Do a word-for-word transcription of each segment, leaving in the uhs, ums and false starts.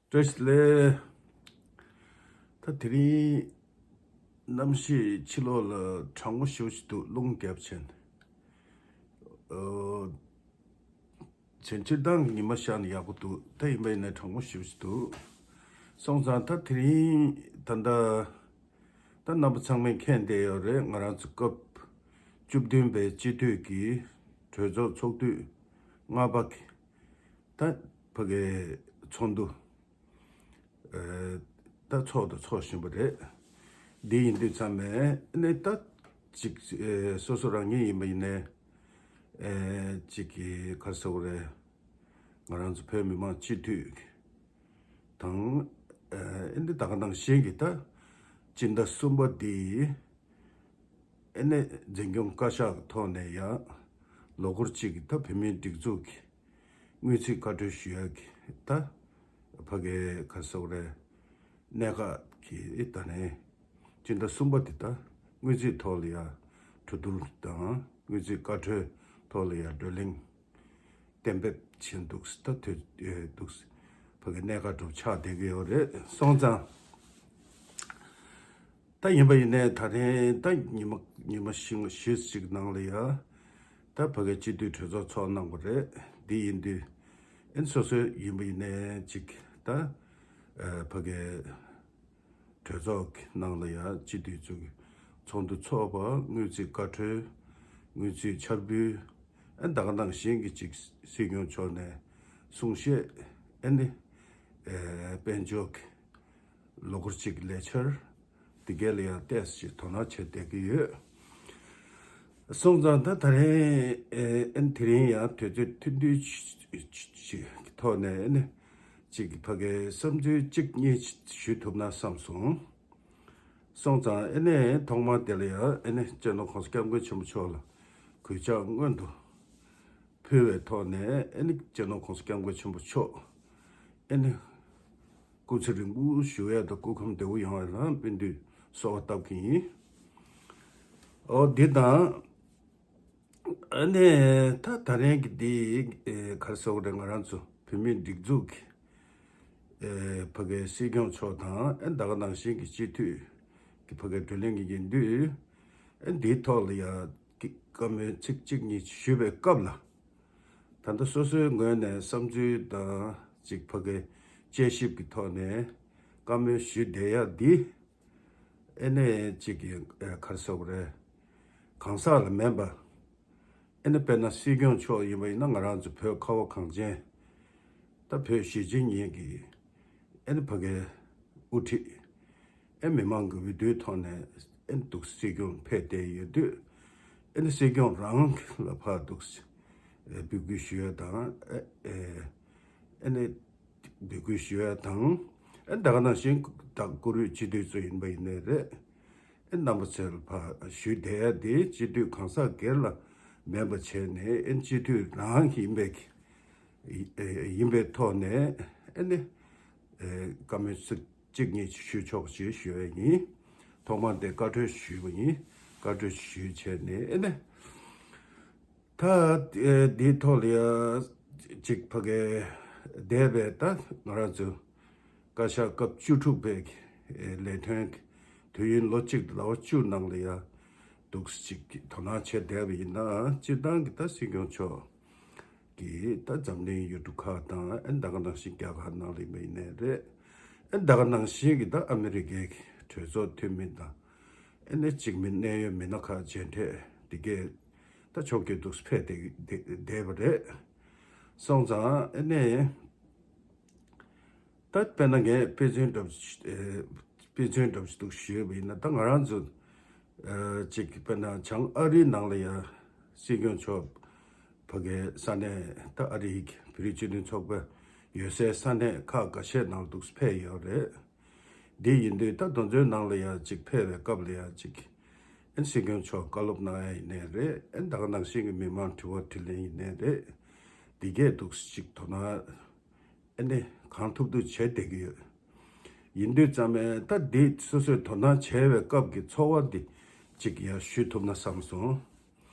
བཀྲ་ཤིས་བདེ་ལེགས། ད་དེ་རིང་གནམ་གཤིས་ཕྱི་ལོགས་ལ་གྲང་མོ་ཞེ་པོ་ཞིག་འདུག་རླུང་རྒྱབ་བྱས་ནས། ཨོ། བྱས་སྤྱིར་བཏང་གི་ཉི་མ་ཤར་ནས་ཡག་པོ་འདུག་ད་ཡིན་པ་ཡིན་ན་གྲང་མོ་ཞེ་པོ་ཞིག་འདུག་སོང་ཙང་ད་དེ་རིང་ད་ལྟ་ད་རྣམ་པ་ཚང་མས་མཁྱེན་བསྡད་ཡོད་རེད། ང་རང་ཚོ་སྐབས་བཅུ་བདུན་པའི་སྤྱི་འཐུས་ཀྱི་གྲོས་ཚོགས་ཚོགས་དུས་ལྔ་པ་གི་ད་ཕ་གའི་ཚོགས་འདུ། ཨེ། ད་ཚོགས་དང་ཚོགས་བཞིན་པ་རེད། འདི་ཡིན་དུས་ཙམ་ནས་ནི་ད་ཅིག་ཨེ། སོ་སོ་རང་ཉིད་ཡིན་པ་ཡིན་ནའི་ཨེ། ཅིག་གི་ག་རེ་ཟེར་དགོས་རེད། ང་རང་ཚོ་བོད་མི་མང་སྤྱི་འཐུས་དང་ཨེ། འདི་ད་ག་ནང་བཞིན་གྱི་ད་སྤྱི་ཟླ་གསུམ་པ་འདི་ཨེ་ནི་འཛིན་སྐྱོང་བཀའ་ཤག་གི་ཐོག་ནས་ཡང་ལོ་འཁོར་གཅིག་གི་ད་བོད་མིའི་སྒྲིག་འཛུགས་ཀྱི་དངུལ་རྩིས་བཀའ་འཁྲོལ་ཞུ་ཡག་གི་ད་ཕ་གའི་ག་རེ་ཟེར་དགོས་རེད། གནད་འགག་གི་ད་ནས་སྤྱི་ཟླ་གསུམ་པ་དེ་ད་དངུལ་རྩིས་ཐོག་ལ་ཡ་གྲོས་བསྡུར་དང་དངུལ་རྩིས་བཀའ་འཁྲོལ་ཐོག་ལ་ཡ་བགྲོ་གླེང་གཏན་འབེབས་བྱས་འདུག་ད་དུས་འདུག་ཕ་གའི་གནད་འགག་འདྲ་པོ་ཆགས་བསྡད་ཀྱི་ཡོད་རེད། སོང་ཙང་། ད་ཡིན་པ་ཡིན་ནའི་ད་རེས་ད་ཉི་མ་ཉི་མ་བཞི་བཞི་ཞིག་ནང་ལ་ཡ་ད་ཕ་གའི་སྤྱི་འཐུས་གྲོས་ཚོགས་ཚོགས་གནང་བ་རེད། འདི་ཡིན་དུས་ཨེ་སོ་སོ་ཡིན་པ་ཡིན་ནའི་ཅིག་ད་ཕ་གའི་གྲོས་ཚོགས་ཀྱི་ནང་ལ་ཡ་སྤྱི་འཐུས་ཚོ་གི་ཚོགས་འདུ་ཚོགས་པ་དངུལ་རྩིས་བཀའ་འཁྲོལ་དངུལ་རྩིས་འཆར་འབུལ་ཨེ་ད་ག་ནང་བཞིན་གྱི་ཅིག་སྲིད་སྐྱོང་མཆོག་ནས་གསུང་བཤད་ཨེ་ནི་ཨེ་དཔལ་འབྱོར་གྱི་ལོ་འཁོར་གཅིག་ལས་འཆར་འདི་གས་ལ་ཡང་ཏོག་ཙམ་དོ་སྣང་བྱས་བསྡད་ཀྱི་ཡོད། སོང་ཙང་ད་ད་རེས་ཨེ་ཨེན་དེ་རིང་ཡང་དུས་ཚོད་ཐུང་ཐུང་ཞིག་གི་ཐོག་ནས་ཨེ་ནི་ཅིག་ཕ་གའི་བསམ་ཚུལ་གཅིག་གཉིས་ཞུ་ཐུབ་ན་བསམ་སོང་། སོང་ཙང་ཨེ་ནི་ཐོག་མར་དེ་ལ་ཡང་ཨེ་ནི་སྤྱི་ནོར་༸གོང་ས་༸སྐྱབས་མགོན་ཆེན་པོ་མཆོག་ལ་གུས་ཕྱག་སྔོན་དུ་ཕུལ་བའི་ཐོག་ནས་ཨེ་ནི་སྤྱི་ནོར་༸གོང་ས་༸སྐྱབས་མགོན་ཆེན་པོ་མཆོག་ཨེ་ནི་སྐུ་ཚེ་རིང་པོ་བཞུགས་ཡག་དང་སྐུ་ཁམས་བདེ་པོ་ཡོང་བ་ལ་སྨོན་འདུན་གསོལ་བ་བཏབ་ཀྱི་ཡིན། ཨོ་འདི་དང་ཨ་ནི་ད་ད་རིང་གི་འདི་ཨེ་ག་རེ་ཟེར་དགོས་རེད། ང་རང་ཚོ་བོད་མིའི་སྒྲིག་འཛུགས་ཀྱི་ཨེ་ཕ་གའི་སྲིད་སྐྱོང་མཆོག་དང་ཨེ་ད་ག་ནང་བཞིན་གྱི་སྤྱི་འཐུས་ཀྱི་ཕ་གའི་བགྲོ་གླེང་གི་ཡིན་དུས་ཨེ་འདིའི་ཐོག་ལ་ཡ་བཀའ་མོལ་ཚིག་གཅིག་གཉིས་ཞུས་པའི་སྐབས་ལ། ད་ལྟ་སོ་སོའི་ངོས་ནས་བསམ་ཚུལ་དང་ཅིག་ཕ་གའི་དཔྱད་ཞིབ་ཀྱི་ཐོག་ནས་བཀའ་མོལ་ཞུས་བསྡད་ཡག་འདི་ཨེ་ནས་ཅིག་གི་ཨེ་ག་རེ་ཟེར་དགོས་རེད། གང་ཟག་ལ་མིན་པ་ཨེ་ནས་དཔེར་ན་སྲིད་སྐྱོང་མཆོག་ཡིན་པ་ཡིན་ན་ང་རང་ཚོ་བོད་ཁ་བ་གངས་ཅན་ད་བོད་གཞིས་བྱེས་གཉིས་ཀྱི་ཨེ་ནས་ཕ་གའི་དབུ་ཁྲིད་ཨེ་མི་མང་གི་འོས་བསྡུའི་ཐོག་ནས་ཨེ་འདུག་སྲིད་སྐྱོང་ཕེབས་བསྡད་ཡོད་དུས་ཨེ་ནི་སྲིད་སྐྱོང་རང་ལ་ཕར་འདུག་ཨེ་འབོད་སྐུལ་ཞུ་ཡ་དང་ཨེ་ཨེ་ཨེ་ནི་འབོད་སྐུལ་ཞུ་ཡ་དང་ཨེ་ད་ག་ནང་བཞིན་ད་བཀུར་འོས་སྤྱི་འཐུས་ཚོ་ཡིན་པ་ཡིན་ནའི་རེད། ཨེ་རྣམ་པ་ཚོས་ལ་ཕར་ཞུས་བསྡད་ཡ་དེ་སྤྱི་འཐུས་གང་ཟག་སྒེར་ལ་མིན་པ་བྱས་ནས་ཨེ་སྤྱི་འཐུས་རང་ཡིན་པའི་ཨེ་ཡིན་པའི་ཐོག་ནས་ཨེ་ནི་ཨེ་བཀའ་མོལ་ཚིག་གཅིག་གཉིས་ཞུ་ཆོག་ཅེས་ཞུ་བ་ཡིན། ཐོག་མར་དེ་བཀའ་འཁྲོལ་ཞུས་པ་ཡིན། བཀའ་འཁྲོལ་ཞུས་བྱས་ནས་ཨེ་ནི། ད་ཨེ་འདིའི་ཐོག་ལ་ཡ་གཅིག་ཕ་གའི་འདས་པའི་ད་ང་རང་ཚོ་བཀའ་ཤག་སྐབས་བཅུ་དྲུག་པའི་ལས་དོན་གྱི་དུས་ཡུན་ལོ་གཅིག་དང་ཟླ་བ་བཅུ་ནང་ལ་ཡ་འདུག་སེ་གཅིག་དོ་སྣང་བྱས་བསྡད་པ་ཡིན་ན་སྤྱིར་བཏང་གི་ད་སྲིད་སྐྱོང་མཆོག་གིས་ད་འཛམ་གླིང་ཡུལ་གྲུ་ཁག་དང་ཨེ་ད་ག་ནང་བཞིན་རྒྱ་གར་ནང་ལ་ཡིན་པ་ཡིན་ནའི་རེད། ཨེ་ད་ག་ནང་བཞིན་གྱི་ད་ཨ་མི་རི་ཀའི་གྲོས་ཚོགས་འཐུས་མི་དང་ཨེ་ནས་གཅིག་མིན་གནད་ཡོད་མི་སྣ་ཁག་མཇལ་འཕྲད་འདི་གས་ད་ཕྱོགས་བསྐྱོད་འདུག་སེ་ཕེབས་བསྡད་བསྡད་པ་རེད། སོང་ཙང་ཨེ་ནས་ད་དཔེར་ན་ངས་དཔེ་མཚོན་འདྲ་པོ་ཞིག་ཨེ་དཔེ་མཚོན་འདྲ་པོ་ཞིག་འདུག་ཞུས་པ་ཡིན་ན་ད་ང་རང་ཚོ་ཨེ་གཅིག་དཔེར་ན་བྱང་ཨ་རིའི་ནང་ལ་ཡང་སྲིད་སྐྱོང་མཆོག་ཕ་གའི་ས་གནས་ད་ཨ་རིའི་བོད་རིགས་སྤྱི་མཐུན་ཚོགས་པ་ཡོད་སའི་ས་གནས་ཁག་འགའ་ཤས་ནང་ལ་འདུག་སེ་ཕེབས་ཡོད་རེད། འདི་ཡིན་དུས་ད་དེ་ཚོའི་ནང་ལ་ཡང་གཅིག་ཕེབས་པའི་སྐབས་ལ་ཡང་གཅིག་ཨེ་སྲིད་སྐྱོང་མཆོག་བཀའ་སློབ་གནང་ཡ་ཡིན་ནའི་རེད། ཨེ་ད་ག་ནང་བཞིན་གྱི་མི་མང་དྲི་བ་དྲིས་ལན་ཡིན་ནའི་རེད། འདི་གས་འདུག་སེ་གཅིག་དོ་སྣང་ཨེ་ནས་གང་ཐུབ་ཐུབ་བྱས་བསྡད་ཀྱི་ཡོད། ཡིན་དུས་ཙམ་པས་ད་འདི་སོ་སོས་དོ་སྣང་བྱས་པའི་སྐབས་ཀྱི་ཚོར་བ་འདི་གཅིག་ཡང་ཞུ་ཐུབ་ན་བསམ་སོང་།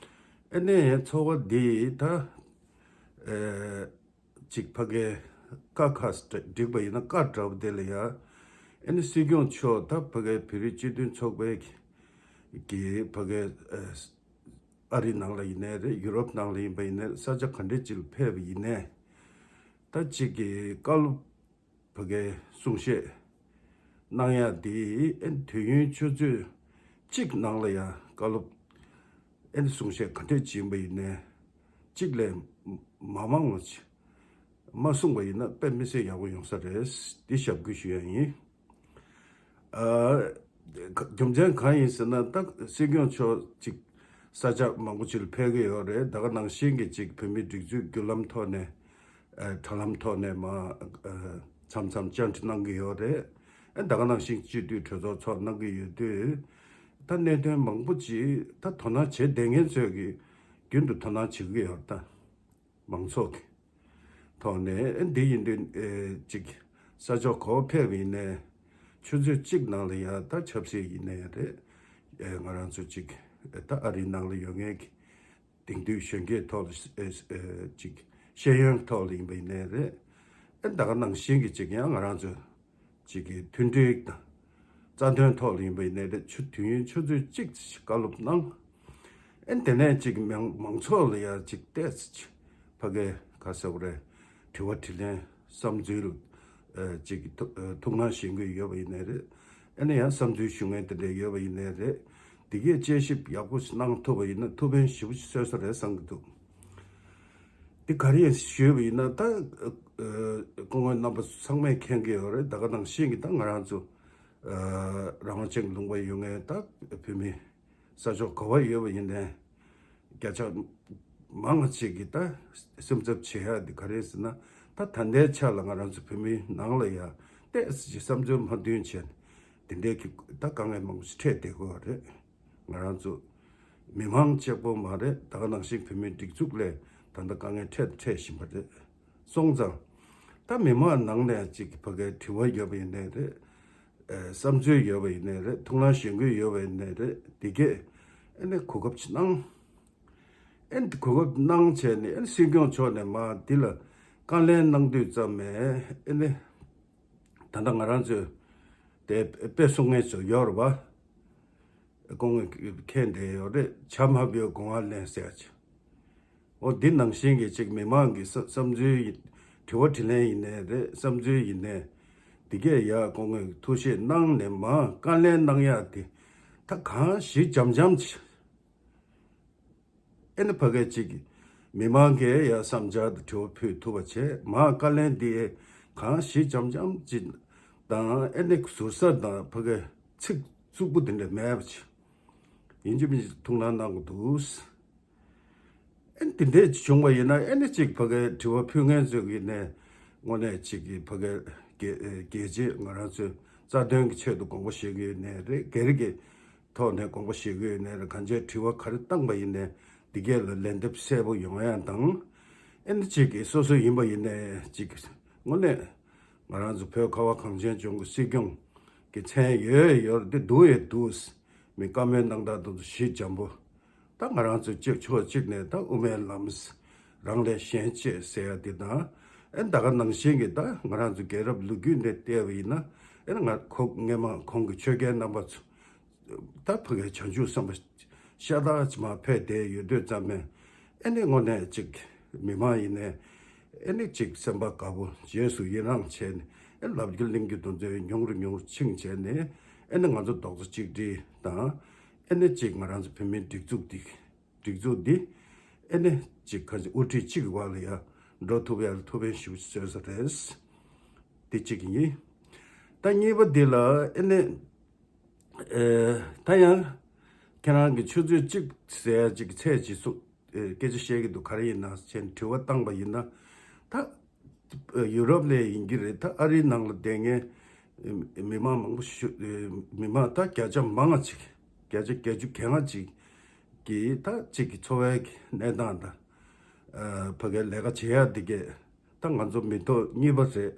ཨེ་ནས་ཚོར་བ་འདི་ད་ཨེ་གཅིག་ཕ་གའི་ ཀ་ཁ་འགྲིག་པ་ཡིན་ན་ཀ་འདྲ་པོ་དེ་ལ་ཡ། ཨ་ནི་སྲིད་སྐྱོང་མཆོག་ད་ཕ་གའི་བོད་རིགས་སྤྱི་མཐུན་ཚོགས་པའི་གི་ཕ་གའི་ཨ་རི་ནང་ལ་ཡིན་ནའི་རེད། ཡུ་རོབ་ནང་ལ་ཡིན་པ་ཡིན་ནའི་རེད། ས་ཆ་ག་འདྲ་ཅིག་ལ་ཕེབས་པ་ཡིན་ནའི་ད་ཅིག་གི་བཀའ་སློབ་ཕ་གའི་གསུང་བཤད་གནང་ཡག་དེ་ཨེ་དུས་ཡུན་ཆུ་ཚོད་གཅིག་ནང་ལ་ཡང་བཀའ་སློབ་ཨེ་གསུང་བཤད་ག་འདྲས་བྱིན་པ་ཡིན་ནའི་གཅིག་ལས་མ་མང་བ་ཅིག་མ་གསུངས་པ་ཡིན་ན་དཔེ་མི་སྲིད་ཡག་པོ་ཡོང་ས་རེད། འདི་ཞབས་སྐུལ་ཞུ་ཡག་ཡིན། ཨ་རྒྱུ་མཚན་གང་ཡིན་ཟེར་ན་ད་སྲིད་སྐྱོང་མཆོག་ཅིག་ས་ཆ་མང་པོ་ཅིག་ལ་ཕེབས་ཀྱི་ཡོད་རེད། ད་ག་ནང་བཞིན་གྱི་ཅིག་བོད་མིའི་སྒྲིག་འཛུགས་བརྒྱུད་ལམ་ཐོག་ནས་ཨ་དྲ་ལམ་ཐོག་ནས་མ་ཨ་མཚམས་མཚམས་བཅར་འདྲི་གནང་གི་ཡོད་རེད། ཨ་ད་ག་ནང་བཞིན་སྤྱི་འཐུས་གྲོས་ཚོགས་ཚོགས་གནང་གི་ཡོད་དུས། ད་གནད་དོན་མང་པོ་ཅིག་ད་དོ་སྣང་བྱེད་བསྡད་མཁན་ཚོས་ཀྱི་རྒྱུན་དུ་དོ་སྣང་བྱེད་ཀྱི་ཡོད་རེད། ད་མང་ཚོགས་ཀྱི་ཐོག་ནས་ཨ་འདི་ཡིན་དུས་ཨེ་ཅིག་ས་ཕྱོགས་ག་པར་ཕེབས་ཡིན་ནའི་ཆུ་ཚོད་གཅིག་ནང་ལ་ཡང་ད་ཆབ་སྲིད་ཡིན་ནའི་རེད། ཨེ་ང་རང་ཚོ་ཅིག་ཨེ་ད་ཨ་རིའི་ནང་ལ་ཡོད་མཁན་གྱི་དེང་དུས་གཞོན་སྐྱེས་ཐོག་ལ་ཨེ་ཨེ་ཅིག་ཤེས་ཡོན་ཐོག་ལ་ཡིན་པ་ཡིན་ནའི་རེད། ཨེ་ད་ག་ནང་བཞིན་གྱི་ཅིག་ཡང་ང་རང་ཚོ་ཅིག་གི་མཐུན་སྒྲིལ་དང་རྩ་དོན་ཐོག་ལ་ཡིན་པ་ཡིན་ནའི་རེད། ཆུ་དུས་ཡུན་ཆུ་ཚོད་གཅིག་ཅིག་བཀའ་སློབ་གནང་། ཨེ་དེ་ནས་ཅིག་མང་མང་ཚོགས་ལ་ཡང་ཅིག་ཏོག་ཙམ་ཅིག་ཕ་གའི་ག་ཟེར་བ་རེད། དྲི་བ་དྲིས་ལན་བསམ་ཚུལ་ཨེ་ཅིག་ཐུགས་ཨེ་ཐུགས་སྣང་ཞུ་མཁན་ཡོད་པ་ཡིན་ནའི་རེད། ཨེ་ནས་ཡང་བསམ་ཚུལ་ཞུ་མཁན་དེ་འདྲ་ཡོད་པ་ཡིན་ནའི་རེད། འདི་གས་དཔྱད་ཞིབ་ཡག་པོ་ཞིག་གནང་ཐུབ་པ་ཡིན་ན་ཐུགས་ཕན་ཞེ་པོ་ཅིག་གསོས་ས་རེད་བསམ་གྱི་འདུག་འདི་ག་རེ་ཡིན་ཞུས་པ་ཡིན་ན་ད་ཨེ་སྐུ་ངོ་རྣམ་པ་ཚང་མས་མཁྱེན་གྱི་ཡོད་རེད། ད་ག་ནང་བཞིན་གྱི་ད་ང་རང་ཚོ་ཨེ་རང་དབང་ཅན་ལུང་པ་ཡོད་མཁན་ད་བོད་མི་ས་ཕྱོགས་ག་པར་ཡོད་པ་ཡིན་ནའི་བརྒྱ་ཆ་མང་ཆེ་གི་ད་སེམས་འཚབ་བྱེད་ཡག་འདི་ག་རེ་ཟེར་ན། ད་ད་ལྟའི་ཆ་ལ་ང་རང་ཚོ་བོད་མིའི་ནང་ལ་ཡ་ཏོག་ཙམ་ཅིག་བསམ་ཚུལ་མ་མཐུན་བྱས་ནས་འདི་འདྲའི་གི་ད་དཀའ་ངལ་མང་པོ་ཞིག་འཕྲད་བསྡད་ཀྱི་ཡོད་རེད། ང་རང་ཚོ་མི་མང་གཅིག་པོ་མ་རེད། ད་ག་ནང་བཞིན་བོད་མིའི་སྒྲིག་འཛུགས་ལས་ད་ལྟ་དཀའ་ངལ་འཕྲད་འཕྲད་བཞིན་པ་རེད། སོང་ཙང་ད་མི་མང་ནང་ནས་ཅིག་ཕ་གའི་དྲི་བ་ཡོད་པ་ཡིན་ནའི་རེད། ཨེ་བསམ་ཚུལ་ཡོད་པ་ཡིན་ནའི་རེད། ཐུགས་སྣང་ཞུ་མཁན་ཡོད་པ་ཡིན་ནའི་རེད། འདི་གས་ཨེ་ནས་གོ་སྐབས་ཅིག་གནང་། ཨེ་གོ་སྐབས་གནང་བྱས་ནས་ཨེ་སྲིད་སྐྱོང་མཆོག་ནས་མ་འདི་ལ་བཀའ་ལན་གནང་དུས་ཙམ་ནས་ཨེ་ནས་ད་ལྟ་ང་རང་ཚོས་དེ་དཔེ་གསུང་མཁན་ཚོ་ཡོད་རེད་པ། སྐུ་ངོས་མཁྱེན་བསྡད་ཡོད་རེད། བྱ་མ་བའི་སྒོ་ང་ལེན་ཟེར་ཅིག་འོ་འདི་ནང་བཞིན་གྱི་ཅིག་མི་མང་གི་བསམ་བསམ་ཚུལ་ཡིན། དྲི་བ་དྲིས་ལན་ཡིན་ནའི་རེད། བསམ་ཚུལ་ཡིན་ནའི་འདི་གས་ཡ་སྐུ་ངོས་ཐུགས་བཞེས་གནང་ནས་མ་བཀའ་ལན་གནང་ཡག་དེ་ད་གང་ཞིག་འཇམ་འཇམ་ཅིག་ཨེ་ནི་ཕ་གས་ཅིག་མི་མང་གིས་ཡ་བསམ་འཆར་དང་དྲི་བ་ཕུལ་ཐུབ་པ་བྱས། མ་བཀའ་ལན་འདི་གང་ཞིག་འཇམ་འཇམ་ཅིག་དང་ཨེ་ནི་ཟུར་ཟ་དང་ཕ་གས་ཚིག་རྩུབ་པོ་དེ་འདྲ་མེད་པ་ཅིག་ཡིན་གཅིག་མིན་གཅིག་ཐུགས་སྣང་གནང་དགོས་འདུག་ཨེ་དེ་འདྲས་བྱུང་བ་ཡིན་ན་ཨེ་ནི་གཅིག་ཕ་གའི་དྲི་བ་ཕུལ་མཁན་ཚོ་གི་ནས་དངོས་གནས་གཅིག་གི་ཕ་གའི་རྒྱལ་རྒྱལ་གཅེས་ང་རང་ཚོའི་རྩ་དོན་གྱི་ཆེད་དུ་དགོངས་པ་བཞེས་ཀྱི་ཡོད་ནའི་རེད། སྒེར་གྱི་ཐོག་ནས་དགོངས་པ་བཞེས་ཀྱི་ཡོད་ནའི་རེད། གང་ཅིའི་དྲི་བ་ག་རེ་བཏང་པ་ཡིན་ནའི་འདི་གས་ལ་ལན་འདེབས་གསལ་པོ་ཡོང་ཡ་དང་། ཨེ་ནི་གཅིག་གི་སོ་སོ་ཡིན་པ་ཡིན་ནའི་གཅིག་དངོས་གནས་ང་རང་ཚོ་བོད་ཁ་བ་གངས་ཅན་ལྗོངས་ཀྱི་སྲིད་སྐྱོང་གི་མཚན་ཡོད་ཡོད་དེ་འདུག་ཡོད་འདུག་མི་བཀའ་མོལ་གནང་སྟངས་དེ་ཚོ་ཞི་འཇམ་པོ། ད་ང་རང་ཚོ་གཅིག་ཕྱོགས་གཅིག་ནས་ད་དབུ་མའི་ལམ་རང་ལས་གཞན་གཅེས་ཟེར་ཡ་དེ་དང་། ཨེ་ད་ག་ནང་བཞིན་གྱི་ད་ང་རང་ཚོ་རྒྱལ་རབས་ལོ་རྒྱུས་འདི་བལྟས་པ་ཡིན་ན་ཨེ་ང་ཁོ་སྔས་མ་ཁོང་གི་ཆོས་རྒྱལ་རྣམ་པ་ཚོ་ད་ཕ་གའི་བྱང་ཆུབ་སེམས་དཔའ་ཤ་སྟག་ཅིག་མར་ཕེབས་བསྡད་ཡོད་དུས་ཙམ་ནས་ཨེ་ནི་དངོས་གནས་གཅིག་མི་མང་ཡིན་ནའི་ཨེ་ནི་གཅིག་སེམས་པ་དགའ་པོ་རྗེས་སུ་ཡི་རང་བྱས་ནས་ཨེ་ལབ་རྒྱུ་གླེང་རྒྱུ་དེ་ཚོ་ཉུང་རུ་ཉུང་རུ་ཕྱིན་བྱས་ནས་ཨེ་ནི་ང་ཚོ་རྡོག་རྩ་གཅིག་སྒྲིལ་དང་། ཨེ་ནི་གཅིག་ང་རང་ཚོ་བོད་མིའི་སྒྲིག་འཛུགས་འདི་སྒྲིག་འཛུགས་འདི་ཨེ་ནི་གཅིག་ག་ཚོད་དབུ་ཁྲིད་གཅིག་གི་བར་ལ་ཡ་འགྲོ་ཐུབ་ཡ་ལ་ཐུགས་ཕན་ཞེ་པོ་ཅིག་གསོས་ས་རེད། འདི་གཅིག་ཡིན། ད་གཉིས་པ་འདི་ལ་ཨེ་ནི་ཨེ་ད་ཡང་ཁྱེད་རང་གི་ཆུ་ཚོད་གཅིག་ཟེར་ཡ་གཅིག་གི་ཚད་ཅིག་སུ་ཨེ་སྐད་ཆ་བཤད་ཀྱི་འདུག་ག་རེ་ཡིན་ན་ཅེས་དྲི་བ་བཏང་པ་ཡིན་ན། ད་ཡུ་རོབ་ལ་ཡིན་གྱི་རེད། ད་ཨ་རིའི་ནང་ལ་བསྡད་མཁན་མི་མང་མང་པོ་ཞིག་མི་མང་ད་བརྒྱ་ཆ་མང་ང་ཅིག་བརྒྱ་ཆ་བརྒྱད་ཅུ་གྱ་ལྔ་ཅིག་གིས་ད་ཅིག་གི་འཚོ་བའི་གི་གནས་སྟངས་དང་ཕ་གའི་ལས་ཀ་བྱེད་ཡ་འདི་གས་ད་ང་ཚོ་མི་ཐོག་གཉིས་པ་རེད།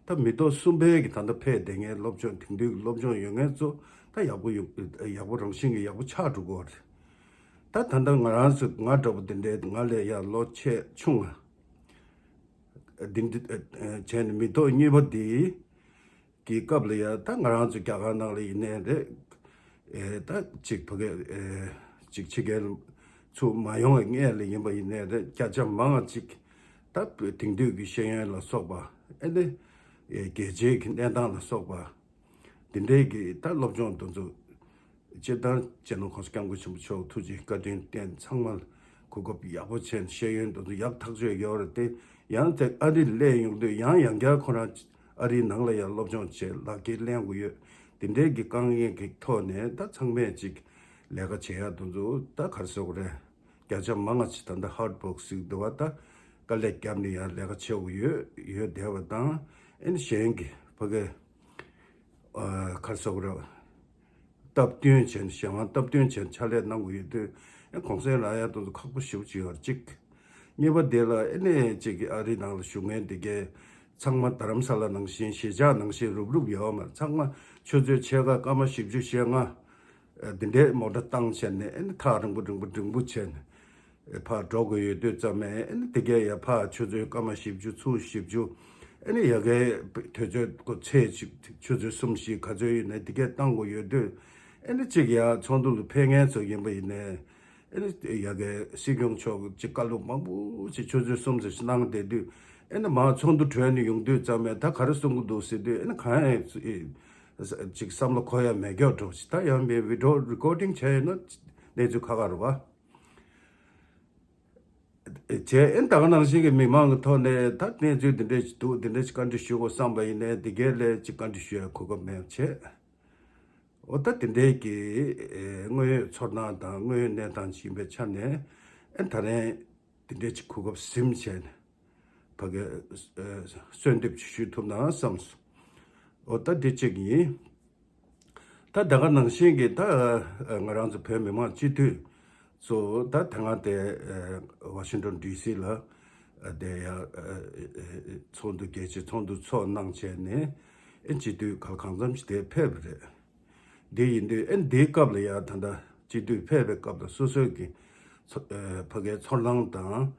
ད་མི་ཐོག་གསུམ་པའི་གི་ད་ལྟ་ཕེབས་བསྡད་མཁན་སློབ་སྦྱོང་དེང་དུས་ཀྱི་སློབ་སྦྱོང་ཡོད་མཁན་ཚོ་ད་ཡག་པོ་ཡོད། ཡག་པོ་རང་བཞིན་གྱི་ཡག་པོ་ཆགས་འགྲོ་གི་ཡོད་རེད། ད་ད་ལྟ་ང་རང་ཚོ་ང་འདྲ་པོ་དེ་འདྲའི་ང་ལས་ཡ་ལོ་ཆེ་ཆུང་ང་ འདི་འདི་བྱས་ནས་མི་ཐོག་གཉིས་པ་འདི་གི་སྐབས་ལ་ཡ་ད་ང་རང་ཚོ་རྒྱ་གར་ནང་ལ་ཡིན་ནའི་རེད། ཨེ་ད་ཅིག་ཕ་གི་ཨེ་ཅིག་ཕྱི་རྒྱལ་ཚུར་མ་ཡོང་བའི་སྔོན་ལ་ཡིན་པ་ཡིན་ནའི་རེད། བརྒྱ་ཆ་མང་བ་ཅིག་ད་དེང་དུས་ཀྱི་ཤེས་ཡོན་ལ་སོགས་པ་ཨེ་ནི་ཨེ་རྒྱལ་སྤྱིའི་གི་གནས་སྟངས་ལ་སོགས་པ་འདི་འདྲའི་གི་ད་སློབ་སྦྱོང་དེ་ཚོ་སྤྱིར་བཏང་སྤྱི་ནོར་༸གོང་ས་༸སྐྱབས་མགོན་ཆེན་པོ་མཆོག་ཐུགས་རྗེ་བཀའ་དྲིན་བརྟེན་ཚང་མ་གོ་སྐབས་ཡག་པོ་བྱས་ནས་ཤེས་ཡོན་དེ་ཚོ་ཡག་ཐག་ཆོད་ཡོད་རེད་དེ། ཡང་དེ་ཨ་རི་སླེབས་ཡོང་དུས་ཡང་ཡང་བསྐྱར་ཁོ་རང་ཨ་རིའི་ནང་ལ་ཡང་སློབ་སྦྱོང་བྱས་ལག་འཁྱེར་ལེན་དགོས་ཡོད། དེ་འདྲའི་གི་དཀའ་ངལ་གི་ཐོག་ནས་ད་ཚང་མས་ཅིག་ལས་ཀ་བྱེད་ཡག་དེ་ཚོ་ད་ག་རེ་ཟེར་དགོས་རེད། བརྒྱ་ཆ་མང་བ་ཅིག་ད་ལྟ་ཧར་ཌི་ཝོརཀ་ཟེར་གི་འདུག་བ། ད་དཀའ་ལས་བརྒྱབ་ནས་ཡང་ལས་ཀ་བྱེད་དགོས་ཡོད་ཡོད་བསྡད་པ་དང་། ཨེ་ནི་གཞན་གི་ཕ་གི་ཨ་ག་རེ་ཟེར་དགོས་རེད། སྟབས་བསྟུན་བྱས་ནས་གཞན་དབང་སྟབས་བསྟུན་བྱས་ནས་ཕྱག་ལས་གནང་དགོས་ཡོད་དུས་ཨེ་གུང་སེང་རག་ཡག་དེ་ཚོ་ཁག་པོ་ཞེ་པོ་ཅིག་ཡོད་རེད་གཅིག་གཉིས་པ་དེ་ལ་ཨེ་ནས་ཅིག་གི་ཨ་རི་ནང་ལ་བཞུགས་མཁན་དེ་གས་ཚང་མ་རྡ་རམ་ས་ལ་ནང་བཞིན་གཞིས་ཆགས་ནང་བཞིན་རུབ་རུབ་ཡོད་མ་རེད། ཚང་མ་ཆུ་ཚོད་ཕྱེད་ཀ་སྐར་མ་བཞི་བཅུ་ཞེ་ལྔ་ཨ་དེ་འདྲའི་མོ་ཊ་བཏང་བྱས་ནས་ཨེ་ནས་ཐག་རིང་པོ་རིང་པོ་རིང་པོ་བྱས་ནས་ཨེ་ཕར་འགྲོ་དགོས་ཡོད་དུས་ཙམ་ཨེ་ནས་དེ་གས་ཡ་ཕར་ཆུ་ཚོད་སྐར་མ་བཞི་བཅུ་ཚུར་བཞི་བཅུ་ཨེ་ནས་ཡ་གའི་དུས་ཚོད་ཚེས་ཆུ་ཚོད་གསུམ་བཞི་ག་ཚོད་ཡིན་ནའི་དེ་གས་བཏང་དགོས་ཡོད་དུས་ཨེ་ནས་གཅིག་ཡ་ཚོགས་འདུ་ལ་ཕེབས་མཁན་ཚོ་ཡིན་པ་ཡིན་ནའི། ཨེ་ནི་ཡ་གའི་སྲིད་སྐྱོང་མཆོག་ཅིག་བཀའ་སློབ་མང་པོ་ཅིག་ཆུ་ཚོད་གསུམ་ཙམ་ཞིག་གནང་བསྡད་དུས་ཨེ་ནི་མར་ཚོགས་འདུ་གྲོལ་ནས་ཡོང་དུས་ཙམ་ནས་ད་ག་རེ་གསུང་གི་འདུག་ཟེར་དུས་ཨེ་ནི་གང་ཡང་ཅིག་བསམ་བློ་འཁོར་ཡ་མེད་སྐྱོ་འགྲོ་ཞིག་ད་ཡང་མི་བི་ཌི་ཡོ་རི་ཀོར་ཌིང་བྱས་ཡོད་ན་གནས་ཚུལ་ཁག་ཁག་རེད་བ། བྱས་ཨེ་ནི་ད་ག་ནང་བཞིན་གྱི་མི་མང་གི་ཐོག་ནས་ད་གནས་ཚུལ་འདི་འདྲ་ཞིག་འདུག་འདི་འདྲ་ཞིག་བཀའ་འདྲི་ཞུ་དགོས་བསམ་པ་ཡིན་ནའི་འདི་གའི་ལས་ཅིག་བཀའ་འདྲི་ཞུ་ཡ་གོ་སྐབས་མེད་པ་བྱས། འོ་ད་དེ་འདྲའི་གི་ཨེ་དངོས་ཡོད་ཚོར་སྣང་དང་དངོས་ཡོད་གནས་སྟངས་ཤིག་ཡིན་པའི་ཆ་ནས་ཨེ་ད་རེས་དེ་འདྲའི་ཅིག་གོ་སྐབས་ཟིན་བྱས་ནས་ཕ་གི་ཨེ་གསོལ་འདེབས་ཅིག་ཞུ་ཐུབ་ན་བསམས་སོང་། འོ་ད་འདི་གཅིག་ཡིན། ད་ད་ག་ནང་བཞིན་གྱི་ད་ཨེ་ང་རང་ཚོ་བོད་མི་མང་སྤྱི་འཐུས་ཚོ་ད་དེ་སྔ་དེ་ཨེ་ཝ་ཤིང་ཊོན་ཌི་སི་ལ་ཨེ་དེ་ཡ་ཨེ་ཚོགས་འདུ་རྒྱལ་སྤྱིའི་ཚོགས་འདུ་ཚོགས་གནང་བྱས་ནས་ཨེ་སྤྱི་འཐུས་གང་གང་འཚམ་ཞིག་དེ་ཕེབས་པ་རེད། འདི་ཡིན་དུས་ཨེ་འདིའི་སྐབས་ལ་ཡང་ད་ལྟ་སྤྱི་འཐུས་ཕེབས་པའི་སྐབས་ལ་སོ་སོའི་གི་ཚོ་ཨེ་ཕ་གའི་ཚོར་སྣང་དང་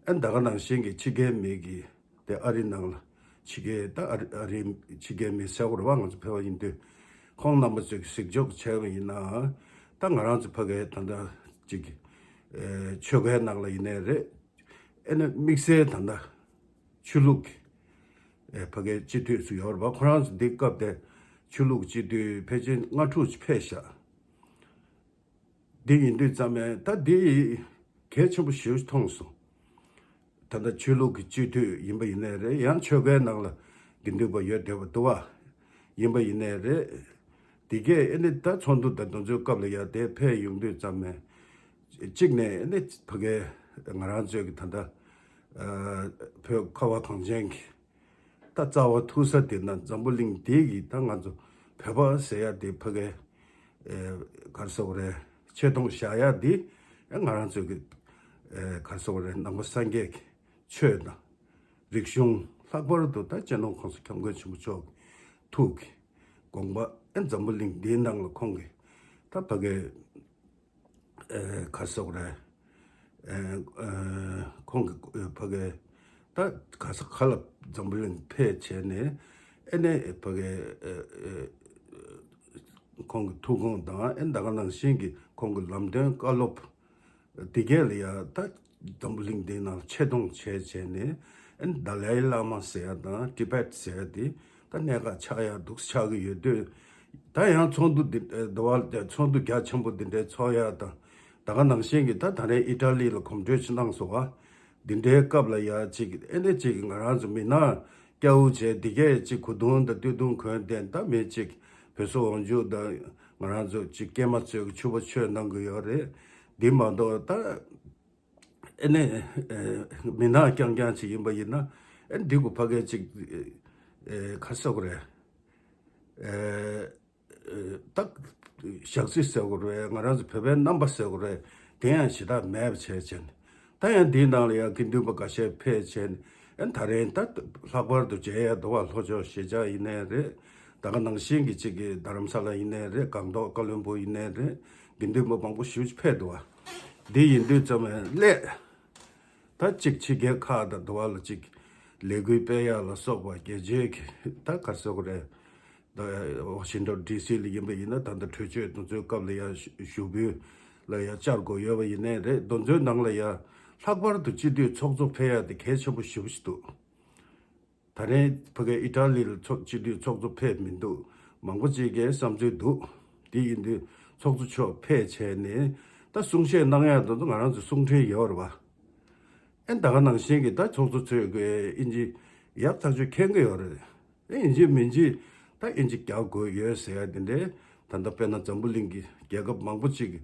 ཨེ་ད་ག་ནང་བཞིན་གྱི་ཕྱི་རྒྱལ་མི་གི་དེ་ཨ་རི་ནང་ལ་ཕྱི་རྒྱལ་ད་ཨ་རི་ཨ་རི་ཕྱི་རྒྱལ་མི་ཟེར་དགོས་རེད་བ། ང་ཚོ་ཕལ་བ་ཡིན་དུས་ཁོང་རྣམ་པ་ཚོས་གཟིགས་ཕྱོགས་བྱས་པ་ཡིན་ན་ད་ང་རང་ཚོ་ཕ་གའི་ད་ལྟ་ཅིག་ཨེ་ཆོལ་ཁའི་ནང་ལ་ཡིན་ནའི་རེད། ཨེ་ནི་དམིགས་བསལ་ད་ལྟ་ཆོས་ལུགས་ཀྱི་ཨེ་ཕ་གའི་སྤྱི་འཐུས་སུ་ཡོད་རེད་བ། ཁོ་རང་ཚོ་འདི་སྐབས་དེ་ཆོས་ལུགས་སྤྱི་འཐུས་ཕལ་ཆེར་ལྔ་དྲུག་ཅིག་ཕེབས་ཤག་འདི་ཡིན་དུས་ཙམ་ནས་ད་འདི་གལ་ཆེན་པོ་ཞེ་པོ་ཅིག་མཐོང་སོང་། ད་ལྟ་ཆོས་ལུགས་ཀྱི་སྤྱི་འཐུས་ཡིན་པ་ཡིན་ནའི་རེད། ཡང་ཆོལ་ཁའི་ནང་ལ་དགེ་འདུན་པ་ཡོད་བསྡད་པ་འདུག་བ། ཡིན་པ་ཡིན་ནའི་རེད། འདི་གས་ཨེ་ནི་ད་ཚོགས་འདུ་དང་དེ་ཚོའི་སྐབས་ལ་ཡ་དེ་ཕེབས་ཡོང་དུས་ཙམ་ནས་གཅིག་ནས་ཨེ་ནི་ཕ་གའི་ང་རང་ཚོའི་གི་ད་ལྟ་ཨ་བོད་ཁ་བ་གངས་ཅན་གྱི་ད་རྩ་བ་ཐུག་ས་དེ་ན་འཛམ་བུ་གླིང་འདི་གི་ད་ང་ཚོ་བོད་པ་ཟེར་ཡ་དེ་ཕ་གའི་ཨེ་ག་རེ་ཟེར་དགོས་རེད། ཆེ་མཐོང་བཞག་ཡ་དེ་ཨེ་ང་རང་ཚོའི་གི་ཨེ་ག་རེ་ཟེར་དགོས་རེད། ནང་པ་སངས་རྒྱས་ཀྱི་ཆོས་དང་རིག་གཞུང་། ལྷག་པར་དུ་ད་སྤྱི་ནོར་༸གོང་ས་༸སྐྱབས་མགོན་ཆེན་པོ་མཆོག་གི་ཐུགས་ཀྱི་དགོངས་པ་ཨེ་འཛམ་བུ་གླིང་འདིའི་ནང་ལ་ཁོང་གིས་ད་ཕ་གའི་ཨེ་ག་རེ་ཟེར་དགོས་རེད། ཨེ་ཨེ་ཁོང་གི་ཨེ་ཕ་གའི་ད་ག་ས་ག་ལ་འཛམ་བུ་གླིང་ཕེབས་བྱས་ནས་ཨེ་ནས་ཕ་གའི་ཨེ་ཨེ་ཁོང་གི་ཐུགས་དགོངས་དང་ཨེ་ད་ག་ནང་བཞིན་གྱི་ཁོང་གི་ལམ་སྟོན་བཀའ་སློབ་དེ་གས་ལ་ཡ་ད་འཛམ་བུ་གླིང་འདིའི་ནང་ཆེ་མཐོང་བྱས་བྱས་ནས་ཨེ་ད་ལའི་བླ་མ་ཟེར་ཡ་དང་ཊི་བེཊ་ཟེར་ཡ་དེ་ད་གནད་འགག་ཆགས་ཡ་འདུག་ཆགས་ཀྱི་ཡོད་དུས། ད་ཡང་ཚོགས་འདུ་འདི་ཨེ་འདི་བ་ཚོགས་འདུ་རྒྱ་ཆེན་པོ་འདི་འདྲའི་ཚོགས་ཡ་དང་ད་ག་ནང་བཞིན་གྱི་ད་ད་རེས་ཨི་ཊ་ལི་ལ་གོམ་བགྲོད་ཅིག་གནང་སོང་བ། འདི་འདྲའི་སྐབས་ལ་ཡ་ཅིག་ཨེ་འདྲ་ཅིག་ང་རང་ཚོ་མི་ནག་སྐྱ་བོ་བྱས་འདི་གས་ཅིག་གོས་ཐུང་དང་སྟོད་ཐུང་གོན་བསྡད། ད་མི་ཅིག་བོད་སོག་འོག་འཇུག་དང་ང་རང་ཚོ་ཅིག་སྐྱེས་མ་ཚོས་ཕྱུ་པ་ཆོས་གནང་གི་ཡོད་རེད། འདི་མ་གཏོགས་ད་ཨེ་ནས་ཨེ་མི་ནག་རྐྱང་རྐྱང་ཅིག་ཡིན་པ་ཡིན་ན་ཨེ་འདི་གུ་ཕ་གས་ཅིག་ཨེ་ཁ་སོག་རེད། ཨེ་ད་ཞག་རྩི་ཟེར་དགོས་རེད། ང་རང་ཚོ་བོད་པའི་རྣམ་པ་ཟེར་དགོས་རེད། དེ་ཡང་ཞེ་དྲག་མེད་པ་བྱས་བྱས་ནས་ད་ཡང་འདིའི་ནང་ལ་ཡང་དགེ་འདུན་པ་འགའ་ཤས་ཕེབས་བྱས་ནས་ཨེ་ད་རེས་ད་ལྷག་པར་དུ་མཇལ་ཡ་འདུག་བ། ལྷོ་ཕྱོགས་གཞིས་ཆགས་ཡིན་ནའི་རེད། ད་ག་ནང་བཞིན་གྱི་གཅིག་གི་རྡ་རམ་ས་ལ་ཡིན་ནའི་རེད། སྒང་ཏོག་ཀ་བློན་སྦུག་ཡིན་ནའི་རེད། དགེ་འདུན་པ་མང་པོ་ཞེ་པོ་ཅིག་ཕེབས་འདུག་བ། འདི་ཡིན་དུས་ཙམ་ནས་སླད་ད་གཅིག་ཕྱི་རྒྱལ་ཁག་དང་འདུག་བ་ལ་གཅིག་ ལས་འགུལ་སྤེལ་ཡག་ལ་སོགས་པ་རྒྱལ་སྤྱིའི་གི་ད་ག་རེ་ཟེར་དགོས་རེད། ད་ཝ་ཤིང་ཊོན་ཌི་སི་ལ་ཡིན་པ་ཡིན་ན་ད་ལྟ་གྲོས་ཆོད་དེ་ཚོའི་སྐབས་ལ་ཡ་ཞུ་ཞུ་འབོད་ལ་ཡ་བཅར་དགོས་ཡོད་པ་ཡིན་ནའི་རེད། དེ་ཚོའི་ནང་ལ་ཡ་ལྷག་པར་དུ་སྤྱི་འཐུས་ཚོགས་གཙོ་ཕེབས་ཡག་དེ་གལ་ཆེན་པོ་ཞེ་པོ་ཞིག་འདུག་ད་རེས་ཕ་གིའི་ཨི་ཊ་ལི་ལ་ཚོགས་སྤྱི་འཐུས་ཚོགས་གཙོ་ཕེབས་མི་འདུག་མང་པོ་ཅིག་གིས་བསམ་ཚུལ་འདུག་དེ་ཡིན་དུས་ཚོགས་གཙོ་མཆོག་ཕེབས་བྱས་ནས་ད་གསུང་བཤད་གནང་ཡག་དེ་ཚོ་ང་རང་ཚོ་གསུང་འཕྲིན་ཡོད་རེད་བ། ཨེ་ད་ག་ནང་བཞིན་གྱི་ད་ཚོགས་གཙོ་ཚོས་ཀྱི་ཨིན་ཇི་ཡག་ཐག་ཆོད་མཁྱེན་གྱི་ཡོད་རེད། ཨེ་ཨིན་ཇི་མིན་ཇི་ད་ཨིན་ཇི་རྒྱག་དགོས་ཡོད་ཟེར་ཡ་དེ་འདྲའི་ད་ལྟ་དཔེར་ན་འཛམ་བུ་གླིང་གི་རྒྱལ་ཁབ་མང་པོ་ཅིག་གི་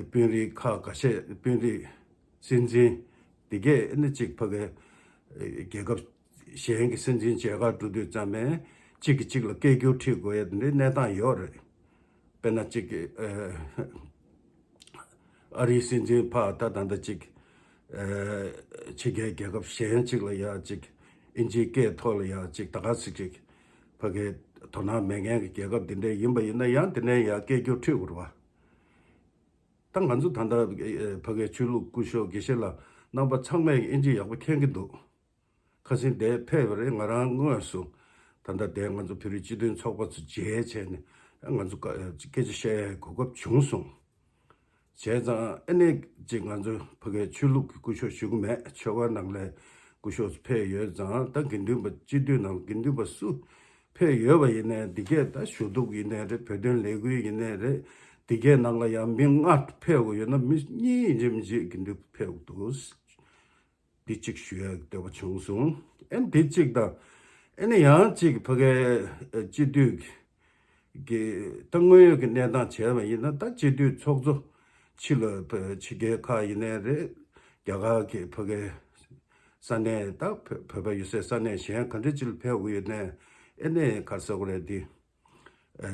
དཔོན་རིགས་ཁག་འགའ་ཤས་དཔོན་རིགས་སྲིད་འཛིན་དེ་གས་ཨེ་ནི་ཅིག་ཕ་གི་རྒྱལ་ཁབ་གཞན་གྱི་སྲིད་འཛིན་མཇལ་ཁ་འགྲོ་དུས་ཙམ་ནས་གཅིག་གིས་གཅིག་ལ་སྐད་སྒྱུར་ཁྲིད་དགོས་ཡ་དེ་འདྲའི་གནས་སྟངས་ཡོད་རེད། དཔེར་ན་གཅིག་གི་ཨ་རིའི་སྲིད་འཛིན་ཕར་ད་ད་ལྟ་གཅིག་ཕྱི་རྒྱལ་རྒྱལ་ཁབ་གཞན་གཅིག་ལ་ཡ་གཅིག་ཨིན་ཇིའི་སྐད་ཐོག་ལ་ཡ་གཅིག་ད་ག་ཟིག་གཅིག་ཕ་གིའི་དོ་སྣང་མེད་མཁན་གྱི་རྒྱལ་ཁབ་དེ་འདྲ་ཡིན་པ་ཡིན་ན་ཡང་དེ་ནས་ཡ་སྐད་སྒྱུར་ཁྲིད་དགོས་རེད་བ། ད་ང་ཚོ་ད་ལྟ་ཕ་གིའི་ཆོས་ལུགས་སྐུ་ཞབས་དགེ་བཤེས་ལགས་རྣམ་པ་ཚང་མས་ཨིན་ཇི་ཡག་པོ་མཁྱེན་གྱི་འདུག་ཁ་སང་དེ་ཕེབས་པ་རེད། ང་རང་དངོས་སུ་ད་ལྟ་དེ་ང་ཚོ་བོད་རིགས་སྤྱི་མཐུན་ཚོགས་པ་ཚོ་མཇལ་བྱས་ནས་ང་ཚོ་སྐད་ཆ་བཤད་ཡའི་གོ་སྐབས་བྱུང་སོང་། བྱས་ཙང་ཨ་ནི་ཅིག་ང་ཚོ་ཕ་གིའི་ཆོས་ལུགས་ཀྱི་སྐུ་ཞབས་ཞུ་གི་མེད། ཆོལ་ཁ་ནང་ལ་སྐུ་ཞབས་ཕེབས་ཡོད་ཙང་ད་དགེ་འདུན་པ་སྤྱི་འཐུས་ནང་དགེ་འདུན་པ་སུ་ཕེབས་ཡོད་པ་ཡིན་ནའི་འདི་གས་ད་ཞུ་གཏུག་ཡིན་ནའི་རེད། བོད་དོན་ལས་འགུལ་ཡིན་ནའི་རེད། འདི་གས་ནང་ལ་ཡང་མི་ལྔ་ཕེབས་དགོས་ཡོད་ན་མི་གཉིས་ཡིན་གཅིག་མིན་གཅིག་དགེ་འདུན་པ་ཕེབས་དགོས་འདུག་འདི་གཅིག་ཞུ་ཡག་འདོད་པ་བྱུང་སོང་། ཨེ་འདི་གཅིག་དང་། ཨེ་ནི་ཡང་གཅིག་ཕ་གིའི་སྤྱི་འཐུས་ཀྱི་ད་དངོས་ཡོད་ཀྱི་གནས་སྟངས་བྱས་པ་ཡིན་ན་ད་སྤྱི་འཐུས་ཚོགས་གཙོ་ཕྱི་ལ་ཕ་ཕྱི་རྒྱལ་ཁག་ཡིན་ནའི་རེད། རྒྱ་གར་གྱི་ཕ་གིའི་ས་གནས་ད་བོད་བོད་པ་ཡོད་སའི་ས་གནས་གཞན་ག་འདྲ་ཅིག་ལ་ཕེབས་དགོས་ཡོད་ནའི་ཨེ་ནི་ག་རེ་ཟེར་དགོས་རེད། འདི་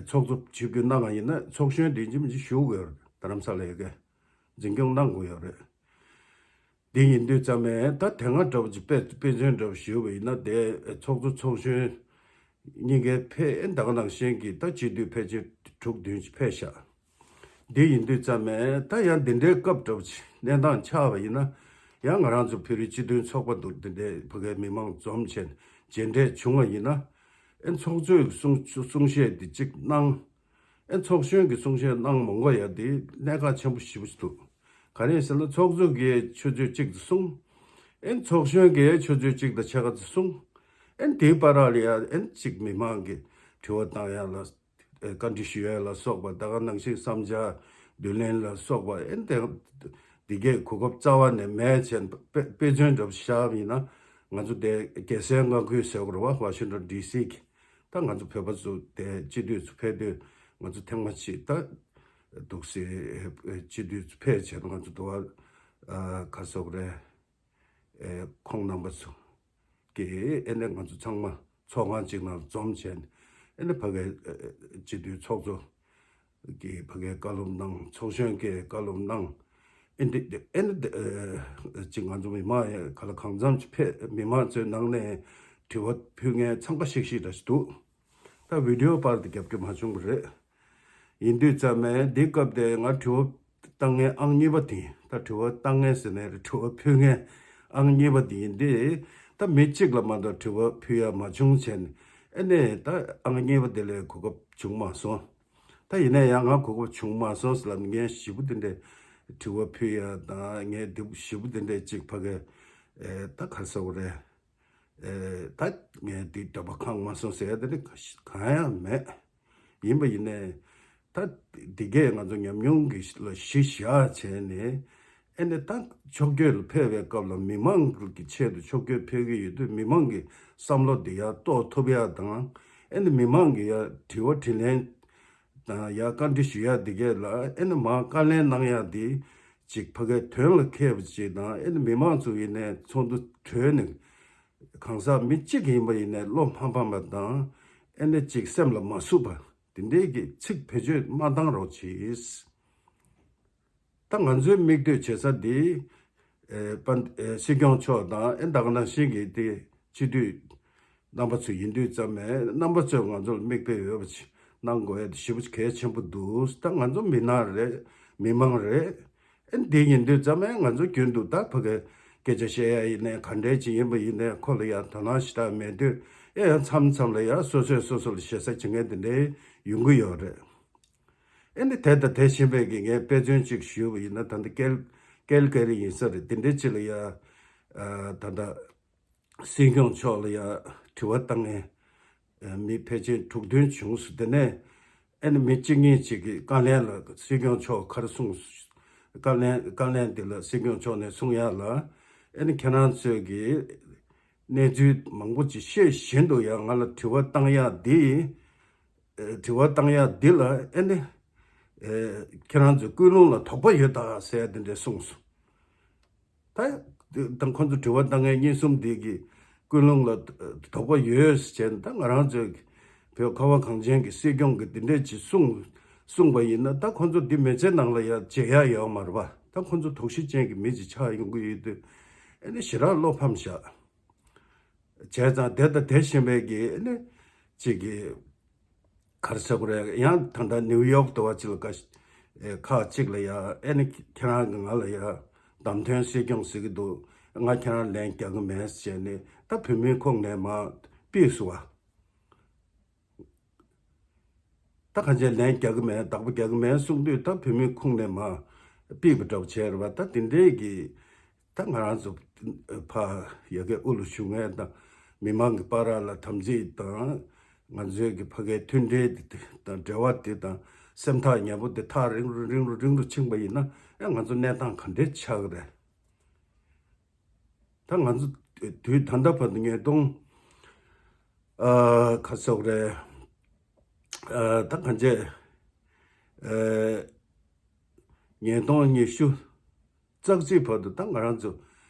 ཚོགས་གཙོ་ཆིབས་བསྒྱུར་གནང་བ་ཡིན་ན་ཚོགས་གཞོན་འདི་ཡིན་གཅིག་མིན་གཅིག་ཞུ་དགོས་རེད། རྡ་རམ་ས་ལ་ཡོད་མཁན་འཛིན་སྐྱོང་གནང་དགོས་ཡོད་རེད། འདི་ཡིན་དུས་ཙམ་ནས་ད་དེ་སྔ་འདྲ་བོ་ཅིག་དཔེ་དཔེ་མཚོན་འདྲ་བོ་ཞུས་པ་ཡིན་ན་དེ་ཚོགས་གཙོ་ཚོགས་གཞོན་གཉིས་ཀའི་ཕེ་ཨེ་ད་ག་ནང་བཞིན་གྱི་ད་སྤྱི་འཐུས་ཕལ་ཆེར་དྲུག་བདུན་ཅིག་ཕེབས་ཤག་འདི་ཡིན་དུས་ཙམ་ནས་ད་ཡང་འདི་འདྲའི་སྐབས་འདྲ་བོ་ཅིག་གནས་སྟངས་ཆགས་པ་ཡིན་ན་ཡང་ང་རང་ཚོ་བོད་རིགས་སྤྱི་མཐུན་ཚོགས་པ་འདུག་འདི་འདྲའི་ཕ་གིའི་མི་མང་འཛོམས་བྱས་མཇལ་འཕྲད་བྱུང་བ་ཡིན་ན་ཨེ་ཚོགས་གཙོས་གསུང་གསུང་བཤད་འདི་གཅིག་གནང་། ཨེ་ཚོགས་གཞོན་གྱི་གསུང་བཤད་གནང་མ་དགོས་ཡ་དེ་གནད་འགག་ཆེན་པོ་ཞེ་པོ་ཅིག་འདུག་ག་རེ་ཟེར་ན་ཚོགས་གཙོ་གིས་ཆུ་ཚོད་གཅིག་ཙམ་གསུངས། ཨེ་ཚོགས་གཞོན་གྱིས་ཆུ་ཚོད་གཅིག་དང་ཕྱེད་ཀ་ཙམ་གསུངས། ཨེ་དེའི་བར་ལ་ཡ་ཨེ་གཅིག་མི་མང་གི་དྲི་བ་བཏང་ཡ་ལ་བཀའ་འདྲི་ཞུ་ཡ་ལ་སོགས་པ་ད་ག་ནང་བཞིན་བསམ་འཆར་བསྡུ་ལེན་ལ་སོགས་པ་ཨེ་དེ་འདི་གའི་གོ་སྐབས་རྩ་བ་ནས་མེད་བྱས་དཔེ་དཔེ་མཚོན་འདྲ་པོ་བཞག་པ་ཡིན་ན་ང་ཚོ་དེ་རྒྱལ་སའི་མངའ་ཁུལ་ཟེར་དགོས་རེད་བ། ཝ་ཤིང་ཊོན་ཌི་སི་གི་ད་ང་ཚོ་བོད་པ་ཚོ་དེ་སྤྱི་འཐུས་ཚོ་ཕེབས་དུས་ང་ཚོ་ཐེངས་མ་གཅིག་ད་འདུག་སེ་སྤྱི་འཐུས་ཚོ་ཕེབས་བྱས་ན་ང་ཚོ་དུ་བ་ག་རེ་ཟེར་དགོས་རེད། ཁོང་རྣམ་པ་ཚོ་གིས་ཨེ་ནས་ང་ཚོ་ཚང་མ་ཚོགས་ཁང་གཅིག་ནང་འཛོམས་བྱས་ནས་ཨེ་ནས་ཕ་གིའི་སྤྱི་འཐུས་ཚོགས་གཙོ་གིས་ཕ་གིའི་བཀའ་སློབ་གནང་། ཚོགས་གཞོན་གྱིས་བཀའ་སློབ་གནང་། ཨེ་འདི་ཨེ་ནི་འདི་ཅིག་ང་ཚོ་མི་མང་ཡང་ག་ལ་གང་འཚམ་ཅིག་ཕེབས། མི་མང་ཚོའི་ནང་ནས་དྲི་བ་ཕུལ་མཁན་འཚང་ཁ་ཤིག་ཤིག་འདྲ་ཞིག་འདུག་ད་བི་ཌི་ཡོ་པར་དེ་རྒྱབ་སྐྱོར་མ་བྱུང་བ་རེད། ཡིན་དུས་ཙམ་ནས་འདི་སྐབས་དེ་ང་དྲི་བ་བཏང་མཁན་ཨང་གཉིས་པ་དེ་ཡིན། ད་དྲི་བ་བཏང་མཁན་ཟེར་ནས་རེད། དྲི་བ་ཕུལ་མཁན་ཨང་གཉིས་པ་དེ་ཡིན་ཏེ། ད་མི་གཅིག་ལ་མ་གཏོགས་དྲི་བ་ཕུལ་ཡ་མ་བྱུང་བྱས་ནས་ཨེ་ནས་ད་ཨང་གཉིས་པ་དེ་ལ་གོ་སྐབས་བྱུང་མ་སོང་། ད་ཡིན་ན་ཡང་ང་གོ་སྐབས་བྱུང་མ་སོང་ཟེར་ལབ་ནས་ངས་ཞེ་པོ་དེ་འདྲས་དྲི་བ་ཕུལ་ཡ་དང་ངས་དེ་ཞེ་པོ་དེ་འདྲས་ཅིག་ཕ་གི་ཨེ་ད་ག་རེ་ཟེར་དགོས་རེད། ཨེ་ད་ངས་དེ་འདོད་པ་ཁེངས་མ་སོང་ཟེར་ཡ་དེ་ནི་གང་ཡང་མེད། ཡིན་པ་ཡིན་ནའི་ད་དེ་གས་ང་ཚོ་ཉམས་མྱོང་གི་ལ་གཞི་བཞག་བྱས་ནས་ཨེ་ནི་ད་ཕྱོགས་སྐྱོད་ལ་ཕེབས་པའི་སྐབས་ལ་མི་མང་གི་ཆེད་དུ་ཕྱོགས་སྐྱོད་ཕེབས་ཀྱི་ཡོད་དུས་མི་མང་གི་བསམ་བློ་དེ་ཡར་གཏོང་ཐུབ་ཡ་དང་། ཨེ་ནི་མི་མང་གི་ཡ་དྲི་བ་དྲིས་ལན་དང་ཡ་བཀའ་འདྲི་ཞུ་ཡ་འདི་གས་ལ་ཨེ་ནི་མར་བཀའ་ལན་གནང་ཡ་འདི་ཅིག་ཕ་གའི་དོན་ལ་འཁེལ་བ་ཅིག་དང་། ཨེ་ནི་མི་མང་ཚོ་ཡིན་ནའི་ཚོགས་འདུ་གྲོལ་ནས་གང་ཟག་མི་གཅིག་ཡིན་པ་ཡིན་ནའི་བློ་ཕམ་ཕམ་པ་དང་ཨེ་ནི་ཅིག་སེམས་ལ་མ་ཟུག་པ་དེ་འདྲའི་གི་ཚིག་བེད་སྤྱོད་མ་བཏང་རོགས་གྱིས། ད་ང་ཚོའི་མིག་ལྟོས་བྱེད་ས་འདི་ཨེ་པན་ཨེ་སྲིད་སྐྱོང་མཆོག་དང་ཨེ་ད་ག་ནང་བཞིན་གྱི་དེ་སྤྱི་འཐུས་རྣམ་པ་ཚོ་ཡིན་དུས་ཙམ་ནས་རྣམ་པ་ཚོས་ང་ཚོར་མིག་དཔེ་འོས་པ་ཅིག་གནང་དགོས་ཡ་དེ་ཞེ་པོ་ཅིག་གལ་ཆེན་པོ་འདུག་ད་ང་ཚོ་མི་སྣ་རེད། མི་མང་རེད། ཨེ་འདི་ཡིན་དུས་ཙམ་ནས་ང་ཚོ་རྒྱུན་དུ་ད་ཕ་གི་ སྐད་ཆ་བཤད་ཡ་ཡིན་ནའི་ག་འདྲས་ཅིག་ཡིན་པ་ཡིན་ནའི་ཁོ་ལ་ཡང་དོ་སྣང་ཞེ་དྲག་མེད་དུས་ཨེ་ཡང་མཚམས་མཚམས་ལ་ཡང་སོ་སོས་སོ་སོ་ལ་ཞེ་ས་བྱེད་མཁན་དེ་འདྲའི་ཡོང་གི་ཡོད་རེད། ཨེ་ནི་དེ་དང་དེ་བཞིན་པའི་གི་ངས་དཔེ་མཚོན་ཅིག་ཞུས་པ་ཡིན་ན། ད་ལྟ་ཀལ་ཀལ་ཀ་རི་ཡིན་ས་རེད། དེ་འདྲའི་ཅིག་ལ་ཡང་ད་ལྟ་སྲིད་སྐྱོང་མཆོག་ལ་ཡང་དྲི་བ་བཏང་མཁན་མི་ཕལ་ཆེར་དྲུག་བདུན་བྱུང་སོང་། དེ་ནས་ཨེ་ནི་མི་གཅིག་གཉིས་ཅིག་གིས་བཀའ་ལན་ལ་སྲིད་སྐྱོང་མཆོག་ག་རེ་གསུངས། བཀའ་ལན་བཀའ་ལན་དེ་ལ་སྲིད་སྐྱོང་མཆོག་ནས་གསུང་ཡ་ལ། ཨེ་ནི་ཁྱེད་རང་ཚོས་ཀྱི་གནས་ཚུལ་མང་པོ་ཅིག་ཤེས་བཞིན་དུ་ཡང་ང་ལ་དྲི་བ་བཏང་ཡ་འདི། ཨེ་དྲི་བ་བཏང་ཡ་འདི་ལ་ཨེ་ནི་ཨེ་ཁྱེད་རང་ཚོའི་ཀུན་སློང་ལ་དོགས་པ་ཡོད་ད་ཟེར་ཡ་དེ་འདྲས་གསུངས་སོང་། ད་ད་ཁོང་ཚོ་དྲི་བ་བཏང་མཁན་གཉིས་གསུམ་འདི་གི་ཀུན་སློང་ལ་དོགས་པ་ཡོད་ཟེར་ནས། ད་ང་རང་ཚོའི་བོད་ཁ་བ་གངས་ཅན་གྱི་སྲིད་སྐྱོང་གིས་འདི་འདྲས་ཅིག་གསུངས་གསུངས་པ་ཡིན་ན། ད་ཁོང་ཚོ་འདི་མི་ཚེ་ནང་ལ་ཡང་བརྗེད་ཡ་ཡོད་མ་རེད་པ། ད་ཁོང་ཚོ་དོགས་གཞི་ཅན་གྱི་མི་ཅིག་ཆགས་ཡོང་གི་ཡོད་དུས་ཨེ་ནི་ཞེ་དྲག་བློ་ཕམ་བཞག་བྱས་ཙང་དེ་དང་དེ་བཞིན་པའི་གི་ཨེ་ནི་ཅིག་གི་ག་རེ་ཟེར་དགོས་རེད། ཡང་ད་ལྟ་ནིའུ་ཡོག་ཏུ་བ་ཅིག་ལ་ཁ་ཁག་ཅིག་ལ་ཡ་ཨེ་ནི་ཁྱེད་རང་གི་ང་ལ་ཡ་བདམས་ཐོན་སྲིད་སྐྱོང་ཟེར་གི་འདུག་ང་ཁྱེད་རང་ལན་རྒྱག་གི་མེད་ཟེར་ནས་ད་བོད་མིའི་ཁོངས་ནས་མར་ཕུད་སོང་བ། ད་གང་ཅི་ལན་རྒྱག་གི་མེད། བདག་པོ་རྒྱག་གི་མེད་གསུངས་དུས་ད་བོད་མིའི་ཁོངས་ནས་མར་ཕུད་པ་འདྲ་པོ་བྱས་རེད་པ། ད་དེ་འདྲའི་གི་ད་ང་རང་ཚོ་ཕ་ཡ་གི་དབུ་ལ་བཞུགས་མཁན་དང་མི་མང་གི་བར་ལ་དམ་ཚིག་དང་ང་ཚོའི་གི་ཕ་གའི་མཐུན་སྒྲིལ་དེ་དང་འབྲེལ་བ་དེ་དང་སེམས་ཐག་ཉེ་པོ་དེ་ཐག་རིང་རུ་རིང་རུ་རིང་རུ་ཕྱིན་པ་ཡིན་ན། ཨེ་ང་ཚོ་གནས་སྟངས་ག་འདྲས་ཆགས་ཀྱི་རེད། ད་ང་ཚོ་དུས་ད་ལྟ་བར་དུ་ཉིས་སྟོང་ཨ་ག་ཟེར་དགོས་རེད། ཨ་ད་གང་ཅི་ཨ་ཉིས་སྟོང་ཉི་ཤུ་རྩ་གཅིག་བར་དུ་ད་ང་རང་ཚོ་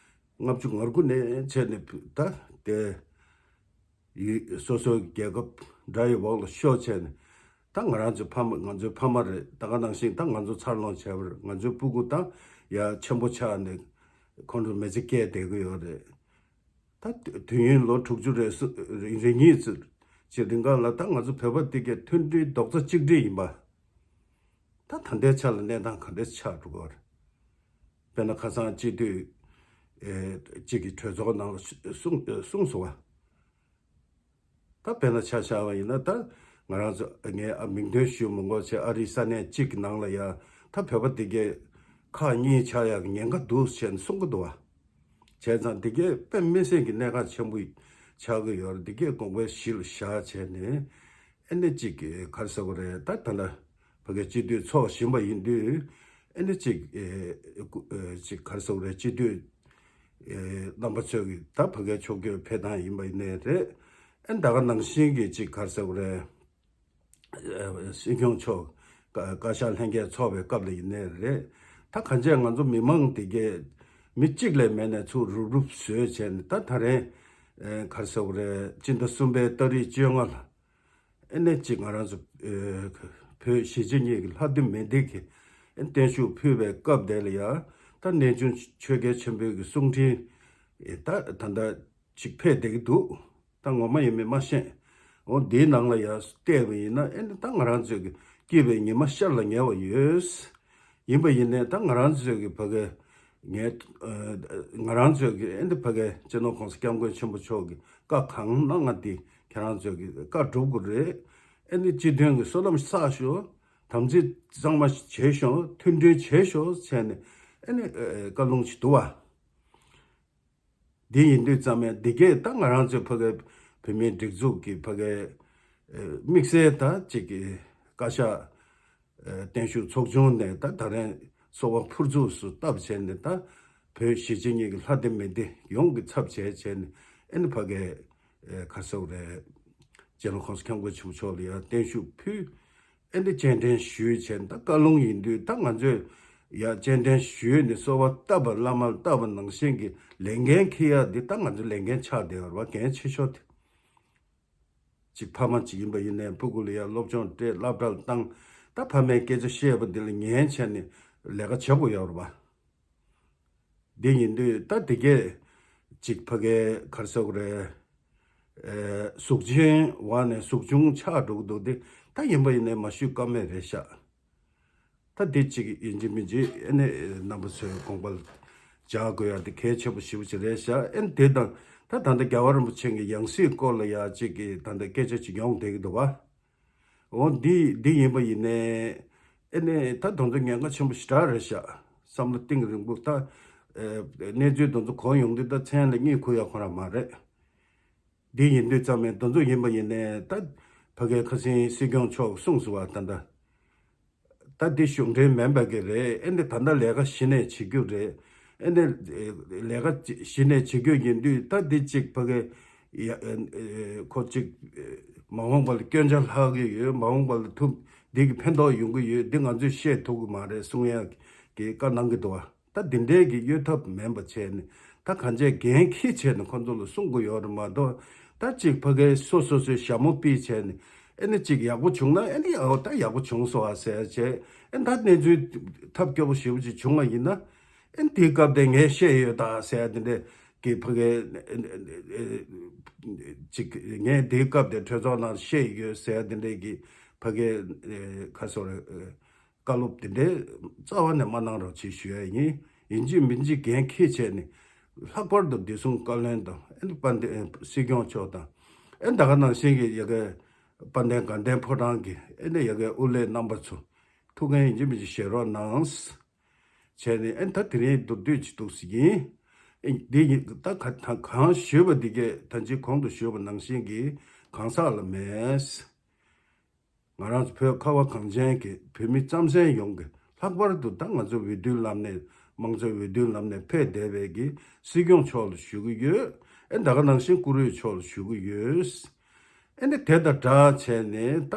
ལྔ་བཅུ་ང་དགུ་ནས་བྱས་ནས་ད་དེ་ཡུལ་སོ་སོའི་རྒྱལ་ཁབ་དགྲ་ཡི་འོག་ལ་ཤོར་བྱས་ནས། ད་ང་རང་ཚོའི་ཕ་མ་ང་ཚོའི་ཕ་མ་རེད། ད་ག་ནང་བཞིན་ད་ང་ཚོ་འཚར་ལོངས་བྱས་པ་རེད། ང་ཚོའི་སྤུ་གུ་ད་ཡ་ཆེན་པོ་ཆགས་ནས་ཁོང་ཚོ་མི་ཚེ་སྐྱེལ་བསྡད་ཀྱི་ཡོད་རེད། ད་དུས་ཡུན་ལོ་དྲུག་ཅུ་རེ་སུ་རེ་རེ་གཉིས་ཙམ་ཅིག་རིང་ག་ལ་ད་ང་ཚོ་བོད་པ་དེ་གའི་མཐུན་སྒྲིལ་རྡོག་རྩ་གཅིག་སྒྲིལ་ཡིན་པ། ད་ད་ལྟའི་ཆ་ལ་གནས་སྟངས་ག་འདྲས་ཆགས་འགྲོ་གི་རེད། དཔེར་ན་ཁ་སང་སྤྱི་འཐུས་ཨེ་གཅིག་གི་གྲོས་ཚོགས་ནང་ལ་གསུངས་གསུངས་སོང་བ། ད་དཔེར་ན་ཆ་བཞག་པ་ཡིན་ན། ད་ང་རང་ཚོ་ངས་ཨ་མིང་འདོན་ཞུ་མི་དགོས་བྱས། ཨ་རིའི་ས་གནས་གཅིག་གི་ནང་ལ་ཡ་ད་བོད་པ་དེ་གའི་ཁག་གཉིས་ཆགས་ཡག་གི་ཉེན་ཁ་འདུག་ཟེར་ནས་གསུང་གི་འདུག་བ། བྱས་ཙང་དེ་གའི་དཔེ་མི་སྲིད་ཀྱི་གནད་འགག་ཆེན་པོ་ཆགས་ཀྱི་ཡོད་རེད། དེ་གའི་དགོངས་པ་གཞི་ལ་བཞག་བྱས་ནས་ཨེ་ནི་གཅིག་གི་ག་རེ་ཟེར་དགོས་རེད། ད་ད་ལྟ་ཕ་གའི་སྤྱི་འཐུས་ཚོགས་བཞིན་པ་ཡིན་དུས་ཨེ་ནི་གཅིག་ཨེ་ཨེ་གཅིག་ག་རེ་ཟེར་དགོས་རེད། སྤྱི་འཐུས་ཨེ་རྣམ་པ་ཚོས་ཀྱི་ད་ཕ་གའི་ཕྱོགས་བསྐྱོད་ཕེབས་སྟངས་ཡིན་པ་ཡིན་ནའི་རེད། ཨེ་ད་ག་ནང་བཞིན་གྱི་གཅིག་ག་རེ་ཟེར་དགོས་རེད། ཨེ་སྲིད་སྐྱོང་མཆོག་བཀའ་བཀའ་ཤག་ལྷན་རྒྱས་ཚོགས་པའི་སྐབས་ལ་ཡིན་ནའི་རེད། ད་གང་ཅི་ང་ཚོ་མི་མང་དེ་གས་མི་གཅིག་ལས་མེད་ནས་ཚུར་རུབ་རུབ་བཟོས་བྱས་ནས། ད་ད་རེས་ཨེ་ག་རེ་ཟེར་དགོས་རེད། སྤྱི་ཟླ་གསུམ་པའི་ཏ་རིག་བཅོ་ལྔ་ལ་ཨེ་ནས་གཅིག་ང་རང་ཚོ་ཨེ་བོད་གཞིས་བྱེས་གཉིས་ཀྱི་ལྷ་སྡེ་མི་སྡེ་གི་ཨེ་བརྟན་བཞུགས་ཕུལ་བའི་སྐབས་དེ་ལ་ཡ། ད་གནས་ཆུང་ཆོས་རྒྱལ་ཆེན་པོའི་གི་གསུང་འཕྲིན་ཨེ་ད་ད་ལྟ་ཅིག་ཕེབས་བསྡད་ཀྱི་འདུག་ད་ངོ་མ་ཡིན་མིན་མ་ཤེས། འོ་འདིའི་ནང་ལ་ཡ་བལྟས་པ་ཡིན་ན་ཨེ་ནི་ད་ང་རང་ཚོའི་གི་སྐྱིད་པའི་ཉི་མ་ཤར་ལ་ཉེ་བ་ཡོད། ཡིན་པ་ཡིན་ནའི་ད་ང་རང་ཚོའི་གི་ཕ་གའི་ངས་ཨ་ང་རང་ཚོའི་གི་ཨེ་འདི་ཕ་གའི་སྤྱི་ནོར་༸གོང་ས་༸སྐྱབས་མགོན་ཆེན་པོ་མཆོག་གི་བཀའ་གང་གནང་ང་འདི་ཁྱེད་རང་ཚོའི་གི་བཀའ་སྒྲུབ་དགོས་རེད། ཨེ་འདི་སྤྱི་མཐུན་གི་བསོད་ནམས་བསགས་ཤོག་དམ་ཚིག་གཙང་མ་བྱེད་ཤོག་མཐུན་སྒྲིལ་བྱེད་ཤོག་བྱས་ནས་ཨེ་ནི་ཨ་བཀའ་ལུང་ཞིག་འདུག་བ། འདི་ཡིན་དུས་ཙམ་ཡང་འདི་གས་ད་ང་རང་ཚོའི་ཕ་གའི་བོད་མིའི་སྒྲིག་འཛུགས་ཀྱི་ཕ་གའི་ཨེ་དམིགས་བསལ་ད་ཅིག་གི་བཀའ་ཤག་ཨེ་བརྟན་བཞུགས་ཚོགས་ཆུང་ནས་ད་ད་རིང་གསོལ་བ་ཕུར་ཚུགས་སུ་བཏབ་བྱས་ནས། ད་བོད་གཞིས་བྱེས་གཉིས་ཀྱི་ལྷ་སྡེ་མི་སྡེ་ཡོངས་ཀྱི་ཚབ་བྱས་བྱས་ནས་ཨེ་ནི་ཕ་གའི་ཨེ་ག་རེ་ཟེར་དགོས་རེད། སྤྱི་ནོར་༸གོང་ས་༸སྐྱབས་མགོན་ཆེན་པོ་མཆོག་ལ་ཡང་བརྟན་བཞུགས་ཕུལ། ཨེ་འདི་སྤྱན་འདྲེན་ཞུས་བྱས་ད་བཀའ་ལུང་ཡིན་དུས་ད་ང་ཚོས་ཡ་སྤྱན་འདྲེན་ཞུས་ནས་གསོལ་བ་བཏབ་པ་བླ་མར་བཏབ་པ་ནང་བཞིན་གྱི་ལས་འགན་འཁྱེར་ཡ་འདི་ད་ང་ཚོ་ལས་འགན་ཆགས་བསྡད་ཡོད་རེད་བ། འགན་ཆེ་ཤོས་དེ་གཅིག་ཕ་མ་གཅིག་ཡིན་པ་ཡིན་ནའི་སྤུ་གུ་ལ་ཡ་སློབ་སྦྱོང་སྤྲད་སློབ་གྲྭ་ལ་བཏང་། ད་ཕ་མའི་སྐད་ཆ་བཤད་པ་འདི་ལ་ཉན་བྱས་ནས་ལས་ཀ་བྱེད་དགོས་ཡོད་རེད་བ། འདི་ཡིན་དུས་ད་འདི་གས་ཅིག་ཕ་གའི་ག་རེ་ཟེར་དགོས་རེད། ཨེ་གཟུགས་ཅན་བ་ནས་གཟུགས་ཆུང་ཆགས་འགྲོ་གི་འདུག་སྟེ། ད་ཡིན་པ་ཡིན་ནའི་མ་ཞུས་ཀ་མེད་རེད་ཤག་ད་འདི་ཅིག་ཡིན་གཅིག་མིན་གཅིག་ཨེ་ནས་རྣམ་པ་ཚོའི་དགོངས་པ་ སྦྱར་དགོས་ཡ་དེ་གལ་ཆེན་པོ་ཞེ་པོ་ཅིག་རེད་ཤག་ཨེ་ནི་དེ་དང་ད་ད་ལྟ་རྒྱལ་བ་རིན་པོ་ཆེ་གི་ཡང་སྲིད་སྐོར་ལ་ཡ་གཅིག་གི་ད་ལྟ་སྐད་ཆ་ཅིག་ཡོང་བསྡད་ཀྱི་འདུག་བ། འོ་འདི་འདི་ཡིན་པ་ཡིན་ནའི་ཨེ་ནི་ད་དེ་ཚོ་ཉེན་ཁ་ཆེན་པོ་ཞེ་དྲག་རེད་ཤག་བསམ་བློ་གཏིང་རིང་པོ་ད་ཨེ་གནས་ཚུལ་དེ་ཚོ་གོ་ཡོང་དུས་ད་མཚན་ལ་གཉིད་ཁུག་ཡ་ཁོ་རང་མ་རེད། འདི་ཡིན་དུས་ཙམ་ནས་དེ་ཚོ་ཡིན་པ་ཡིན་ནའི་ད་ཕ་གའི་ཁ་སང་སྲིད་སྐྱོང་མཆོག་གསུངས་སོང་བ། ད་ལྟ་ད་འདི་གཞུང་འབྲེལ་མིན་པ་གི་རེད། ཨེ་འདི་ད་ལྟ་ལས་ཀ་གཞི་ནས་བྱེད་རྒྱུ་རེད། ཨེ་འདི་ལས་ཀ་གཞི་ནས་བྱེད་རྒྱུ་ཡིན་དུས་ད་འདི་གཅིག་ཕ་གའི་ཡ་ཨེ་ཁོ་གཅིག་མ་འོངས་པ་ལ་སྐྱོན་ཆ་ལྷག་གི་ཡོད། མ་འོངས་པ་ལ་ཐུབ་འདི་གི་ཕན་ཐོགས་ཡོང་གི་ཡོད། འདི་ང་ཚོས་བཤད་ཐུབ་གི་མ་རེད་གསུང་ཡ་གི་བཀའ་གནང་གི་འདུག་བ། ད་འདི་འདྲའི་གི་གཡོལ་ཐབས་མེད་པ་བྱས་ནས་ད་གང་བྱས་འགན་འཁྱེར་བྱས་ནས་ཁོ་ཚོ་ལ་གསུང་དགོས་ཡོད་རེད་མ་གཏོགས། ད་གཅིག་ཕ་གིའི་སོ་སོ་སོའི་ཞྭ་མོ་པིས་བྱས་ནས་ཨེ་ནི་གཅིག་ཡག་པོ་བྱུང་ན་ཨེ་ནི་ཨོ་ད་ཡག་པོ་བྱུང་སོང་ཨ་ཟེར་བྱས། ཨེ་ད་གནས་ཚུལ་ཐབས་སྐྱོ་པོ་ཞེ་པོ་ཅིག་བྱུང་བ་ཡིན་ན་ཨེ་དེའི་སྐབས་དེ་ངས་བཤད་ཡོད་ད་ཟེར་དེ་འདྲའི་གི་ཕ་གིའི་ཅིག་ངས་དེའི་སྐབས་དེ་གྲོས་ཚོགས་ནང་བཤད་ཡོད་ཟེར་དེ་འདྲའི་གི་ཕ་གིའི་ཁ་སོ་རེ། བཀའ་སློབ་དེ་འདྲའི་རྩ་བ་ནས་མ་གནང་རོགས་བྱེད་ཞུ་ཡ་ཡིན། ཡིན་གཅིག་མིན་གཅིག་འགན་འཁྱེར་བྱས་ནས་ལྷག་པར་དུ་བདེ་སྲུང་བཀའ་བློན་དང་ཨེ་ནི་དཔལ་ལྡན་སྲིད་སྐྱོང་མཆོག་དང་ཨེ་ད་ག་ནང་བཞིན་གྱི་ཡ་གའི་དཔལ་ལྡན་དགའ་ལྡན་ཕོ་བྲང་གི་ཨེ་ནི་ཡ་གའི་དབུ་ལས་རྣམ་པ་ཚོ་ཐུགས་འགན་ཡིན་གཅིག་མིན་གཅིག་བཞེས་རོགས་གནང་། བྱས་ནས་ཨེ་ད་དེ་རིང་མདོར་བསྡུས་ཅིག་འདུག་ཟེར་གྱིན། ཨེ་འདི་ཡིན་ད་ག་ད་གང་ཞུས་པ་འདི་གས་ད་ཅི་གོང་དུ་ཞུས་པ་ནང་བཞིན་གྱི་གང་ཟག་ལ་མེད། ང་རང་ཚོ་བོད་ཁ་བ་གངས་ཅན་གྱི་བོད་མི་རྩམ་ཟན་ཡོངས་ཀྱི་ལྷག་པར་དུ་ད་ང་ཚོ་འོས་བསྡུའི་ལམ་ནས་དམངས་གཙོའི་འོས་བསྡུའི་ལམ་ནས་ཕེབས་བསྡད་པའི་གི་སྲིད་སྐྱོང་མཆོག་ལ་ཞུ་གི་ཡོད། ཨེ་ད་ག་ནང་བཞིན་བཀུར་འོས་མཆོག་ལ་ཞུ་གི་ཡོད། ཨེ་ནི་དེ་དང་སྦྲགས་བྱས་ནས་ད་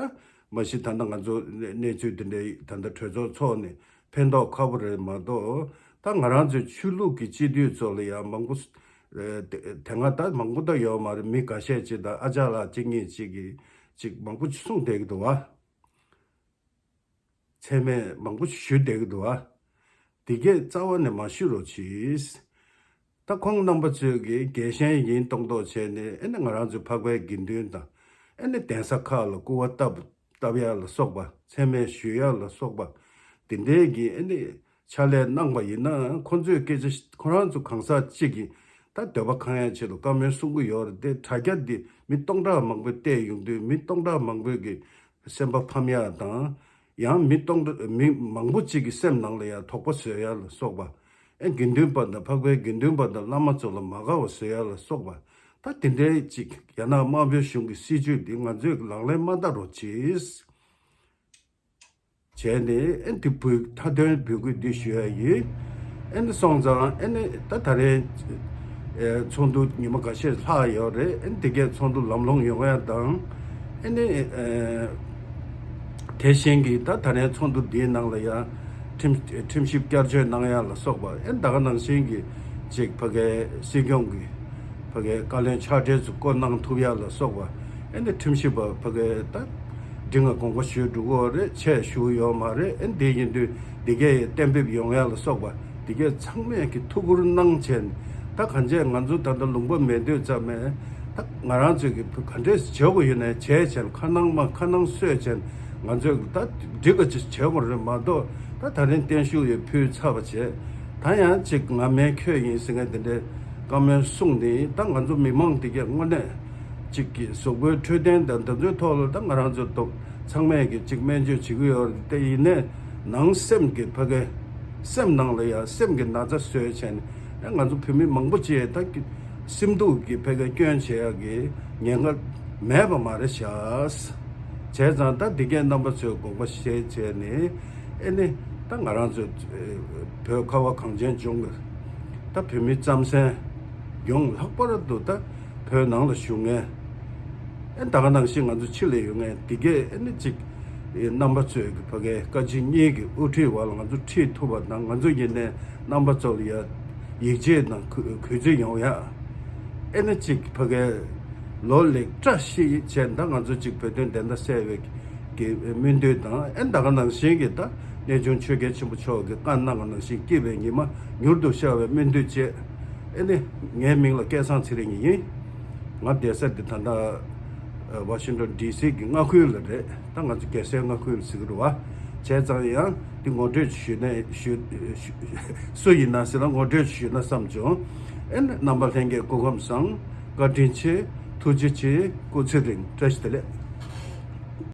མ་གཞི་ད་ལྟ་ང་ཚོ་གནས་ཚུལ་དེ་འདྲའི་ད་ལྟ་གྲོས་ཚོགས་འཚོགས་ནས་ཕན་ཐོགས་ཁ་པོ་རེད་མ་གཏོགས། ད་ང་རང་ཚོའི་ཆོས་ལུགས་ཀྱི་སྤྱི་འཐུས་ཚོ་ལ་ཡང་མང་པོ་ཨེ་དེ་དེ་སྔ་ད་མང་པོ་ད་ཡོད་མ་རེད། མི་འགའ་ཤས་ཅིག་དང་ཨ་ཅག་ལགས་གཅིག་གཉིས་ཅིག་གིས་ཅིག་མང་པོ་ཅིག་གསུངས་བསྡད་ཀྱི་འདུག་བ། མཚན་སྨད་མང་པོ་ཞུས་བསྡད་ཀྱི་འདུག་ཨ། འདི་གས་རྩ་བ་ནས་མ་ཞུ་རོགས་གྱིས། ད་ཁོང་རྣམ་པ་ཚོས་ཀྱི་རྒྱལ་ཞེན་ཡིན་མདོག་མདོག་བྱས་ནས་ཨེ་ནི་ང་རང་ཚོའི་འཕགས་པའི་དགེ་འདུན་དང་ཨེ་ནི་གདན་ས་ཁག་ལ་སྐུར་བ་བཏབ་བཏབ་ཡ་ལ་སོགས་པ། མཚན་སྨད་ཞུ་ཡ་ལ་སོགས་པ་འདི་འདྲའི་གི་ཨེ་ནི་ཕྱག་ལས་གནང་པ་ཡིན་ན། ཁོང་ཚོས་སྐད་ཆ་ཁོ་རང་ཚོ་གང་ཟག་གཅིག་གིས་ད་འདོད་པ་ཁེངས་ཡ་ཆེད་དུ་བཀའ་མོལ་གསུང་གི་ཡོད་རེད་དེ། དྲ་རྒྱ་འདི་མི་སྟོང་ཕྲག་མང་པོས་བལྟས་ཡོང་དུས་མི་སྟོང་ཕྲག་མང་པོས་ཀྱི་སེམས་པ་ཕམ་ཡ་དང་། ཡང་མི་སྟོང་ཕྲག་མི་མང་པོ་གཅིག་གི་སེམས་ནང་ལ་ཡང་དོགས་པ་བཟོ་ཡ་ལ་སོགས་པ། ཨེ་དགེ་འདུན་པ་དང་འཕགས་པའི་དགེ་འདུན་པ་དང་བླ་མ་ཚོ་ལ་མ་དགའ་བ་བཟོ་ཡ་ལ་སོགས་པ། ད་དེ་འདྲའི་གཅིག་རྒྱ་ནག་དམར་པོའི་གཞུང་གི་སྲིད་བྱུས་འདི་ང་ཚོས་ལག་ལེན་མ་བསྟར་རོགས་གྱིས། བྱས་ནས་ཨེ་འདི་འབོད་མཐའ་དོན་འབོད་སྐུལ་འདི་ཞུ་ཡ་ཡིན། ཨེ་འདི་སོང་ཙང་ཨེ་ནི་ད་ད་རེས་ཨེ་ཚོགས་འདུ་ཉི་མ་འགའ་ཤས་ལྷག་ཡོད་རེད། ཨེ་འདི་གས་ཚོགས་འདུ་ལམ་ལྷོང་ཡོང་ཡ་དང་། ཨེ་ནི་ཨེ་དེ་བཞིན་གྱི་ད་ད་རེས་ཚོགས་འདུ་འདིའི་ནང་ལ་ཡང་ཁྲིམས་ཁྲིམས་ཞིབ་བསྐྱར་བཅོས་གནང་ཡ་ལ་སོགས་པ། ཨེ་ད་ག་ནང་བཞིན་གྱི་ཅིག་ཕ་གའི་སྲིད་སྐྱོང་གི་ཕ་གའི་བཀའ་བློན་ཕྱག་སྦྲེལ་ཚོ་བསྐོ་གནང་ཐུབ་ཡ་ལ་སོགས་པ། ཨེ་འདི་ཁྲིམས་ཞིབ་པ་ཕ་གའི་ད་འདི་ང་དགོངས་པ་ཞུས་འགྲོ་གི་ཡོད་རེད། ཆེད་ཞུ་གི་ཡོད་མ་རེད། ཨེ་འདི་ཡིན་དུས་འདི་གས་གཏན་འབེབས་ཡོང་ཡ་ལ་སོགས་པ་འདི་གས་ཚང་མས་ཀྱི་ཐུགས་ཁུར་གནང་བྱས་ནས། ད་གང་བྱས་ང་ཚོ་ད་ལྟ་ལུང་པ་མེད་དུས་ཙམ་ནས་ད་ང་རང་ཚོས་ཀྱི་ག་འདྲས་བྱེད་དགོས་ཡོད་ནས་བྱས་བྱས་ནས། ཁ་ནང་མ་ཁ་ནང་གསོས་བྱས་ནས་ང་ཚོས་ཀྱི་ད་འགྲིག་ག་ཅིག་བྱེད་དགོས་རེད་མ་གཏོགས། ད་ད་རིང་བརྟན་བཞུགས་ཡོད་ཕུལ་ཚར་བ་བྱས། ད་ཡང་ཅིག་ང་མིན་ཁྱོད་ཡིན་ཟེར་མཁན་དེ་འདྲའི་བཀའ་མོལ་གསུངས་ནས། ད་ང་ཚོ་མི་མང་དེ་གས་དངོས་གནས་ཅིག་གི་གཟུགས་པོའི་འཕྲོད་བསྟེན་དང་དེ་ཚོའི་ཐོག་ལ་ད་ང་རང་ཚོ་ཏོག་ཚང་མས་ཀྱི་ཅིག་སྨན་བཅོས་བྱེད་ཀྱི་ཡོད་རེད་དེ། ཡིན་ནའི་ནང་སེམས་ཀྱི་ཕ་གི་སེམས་ནང་ལ་ཡང་སེམས་ཀྱི་ན་ཚ་བཟོས་བྱས་ནས། ཨེ་ང་ཚོ་བོད་མི་མང་པོ་ཅིག་ད་གི་སེམས་སྡུག་གི་ཕ་གི་སྐྱོན་བྱེད་ཡག་གི་ཉེན་ཁ་མེད་པ་མ་རེད་ཤག་བྱས་ཙང་ད་འདི་གས་རྣམ་པ་ཚོས་དགོངས་པ་བཞེས་བྱས་ནས། ཨེ་ནི་ད་ང་རང་ཚོ་ཨེ་བོད་ཁ་བ་གངས་ཅན་ལྗོངས་ཀྱི་ད་བོད་མི་རྩམ་ཟན་ཡོངས་ལྷག་པར་དུ་ད་བོད་ནང་ལ་བཞུགས་མཁན་ཨེ་ད་ག་ནང་བཞིན་ང་ཚོ་ཕྱི་ལ་ཡོད་མཁན་འདི་གས་ཨེ་ནི་གཅིག་ཨེ་རྣམ་པ་ཚོས་ཀྱི་ཕ་གའི་བཀའ་སྤྱི་གཉིས་ཀྱི་དབུ་ཁྲིད་བར་ལ་ང་ཚོ་ཁྲིད་ཐུབ་པ་དང་། ང་ཚོ་ཡིན་ནའི་རྣམ་པ་ཚོ་ལ་ཡ་ཡིད་ཆེས་དང་གུས་གུས་བརྩི་ཡོང་ཡ། ཨེ་ནི་གཅིག་ཕ་གའི་ལོ་ལེགས་བཀྲ་ཤིས་བྱས། ད་ང་ཚོ་གཅིག་བོད་དོན་བདེན་མཐའ་གསལ་བའི་གི་སྨོན་འདུན་དང་། ཨེ་ད་ག་ནང་བཞིན་གྱི་ད་གནས་ཆུང་ཆོས་རྒྱལ་ཆེན་པོ་མཆོག་གིས་བཀའ་གནང་བ་ནང་བཞིན་སྐྱིད་པའི་ཉི་མ་མྱུར་དུ་ཤར་བའི་སྨོན་འདུན་བཅས། ཨེ་ནི་ངའི་མིང་ལ་སྐལ་བཟང་ཚེ་རིང་ཡིན། ང་བསྡད་ས་འདི་ད་ལྟ་ཝ་ཤིང་ཊོན་ཌི་སི་གི་མངའ་ཁུལ་ལ་རེད། ད་ང་ཚོ་རྒྱལ་སའི་མངའ་ཁུལ་ཟེར་གི་རེད་བ། བྱས་ཙང་ཡང་འདི་ངོ་སྤྲོད་ཞུས་ནས་ཞུ་ཞུ་སུ་ཡིན་ན་ཟེར་ན་ངོ་སྤྲོད་ཞུས་ན་བསམ་བྱུང་། ཨེ་ནི་རྣམ་པ་ལྷན་རྒྱས་སྐུ་ཁམས་བཟང་། བཀའ་དྲིན་ཆེ། ཐུགས་རྗེ་ཆེ། སྐུ་ཚེ་རིང་། བཀྲ་ཤིས་བདེ་ལེགས།